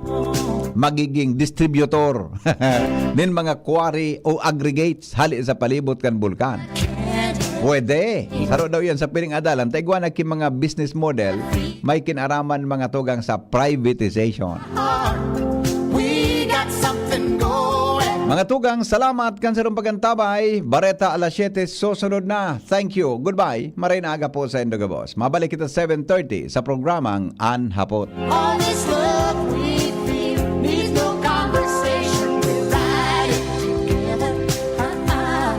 magiging distributor nin mga quarry o aggregates hali sa palibot kan bulkan. Pwede. Saro daw yan sa piling adalan. Ta igwa na ki mga business model, may kinaraman, mga tugang, sa privatization. We got something going. Mga tugang, salamat kan sarong pagantabay. Bareta alas siyete, susunod na. Thank you. Goodbye. Maray na aga po sa indo gabos. Mabalik kita seven thirty sa programang An Hapot. All this love we feel needs no conversation. We ride it together. Ah, ah.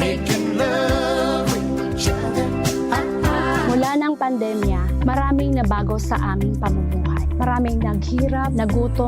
Making love with each other. Ah, ah. Mula ng pandemya, maraming nabago sa aming pamumuhay. Maraming naghirap, nagutom,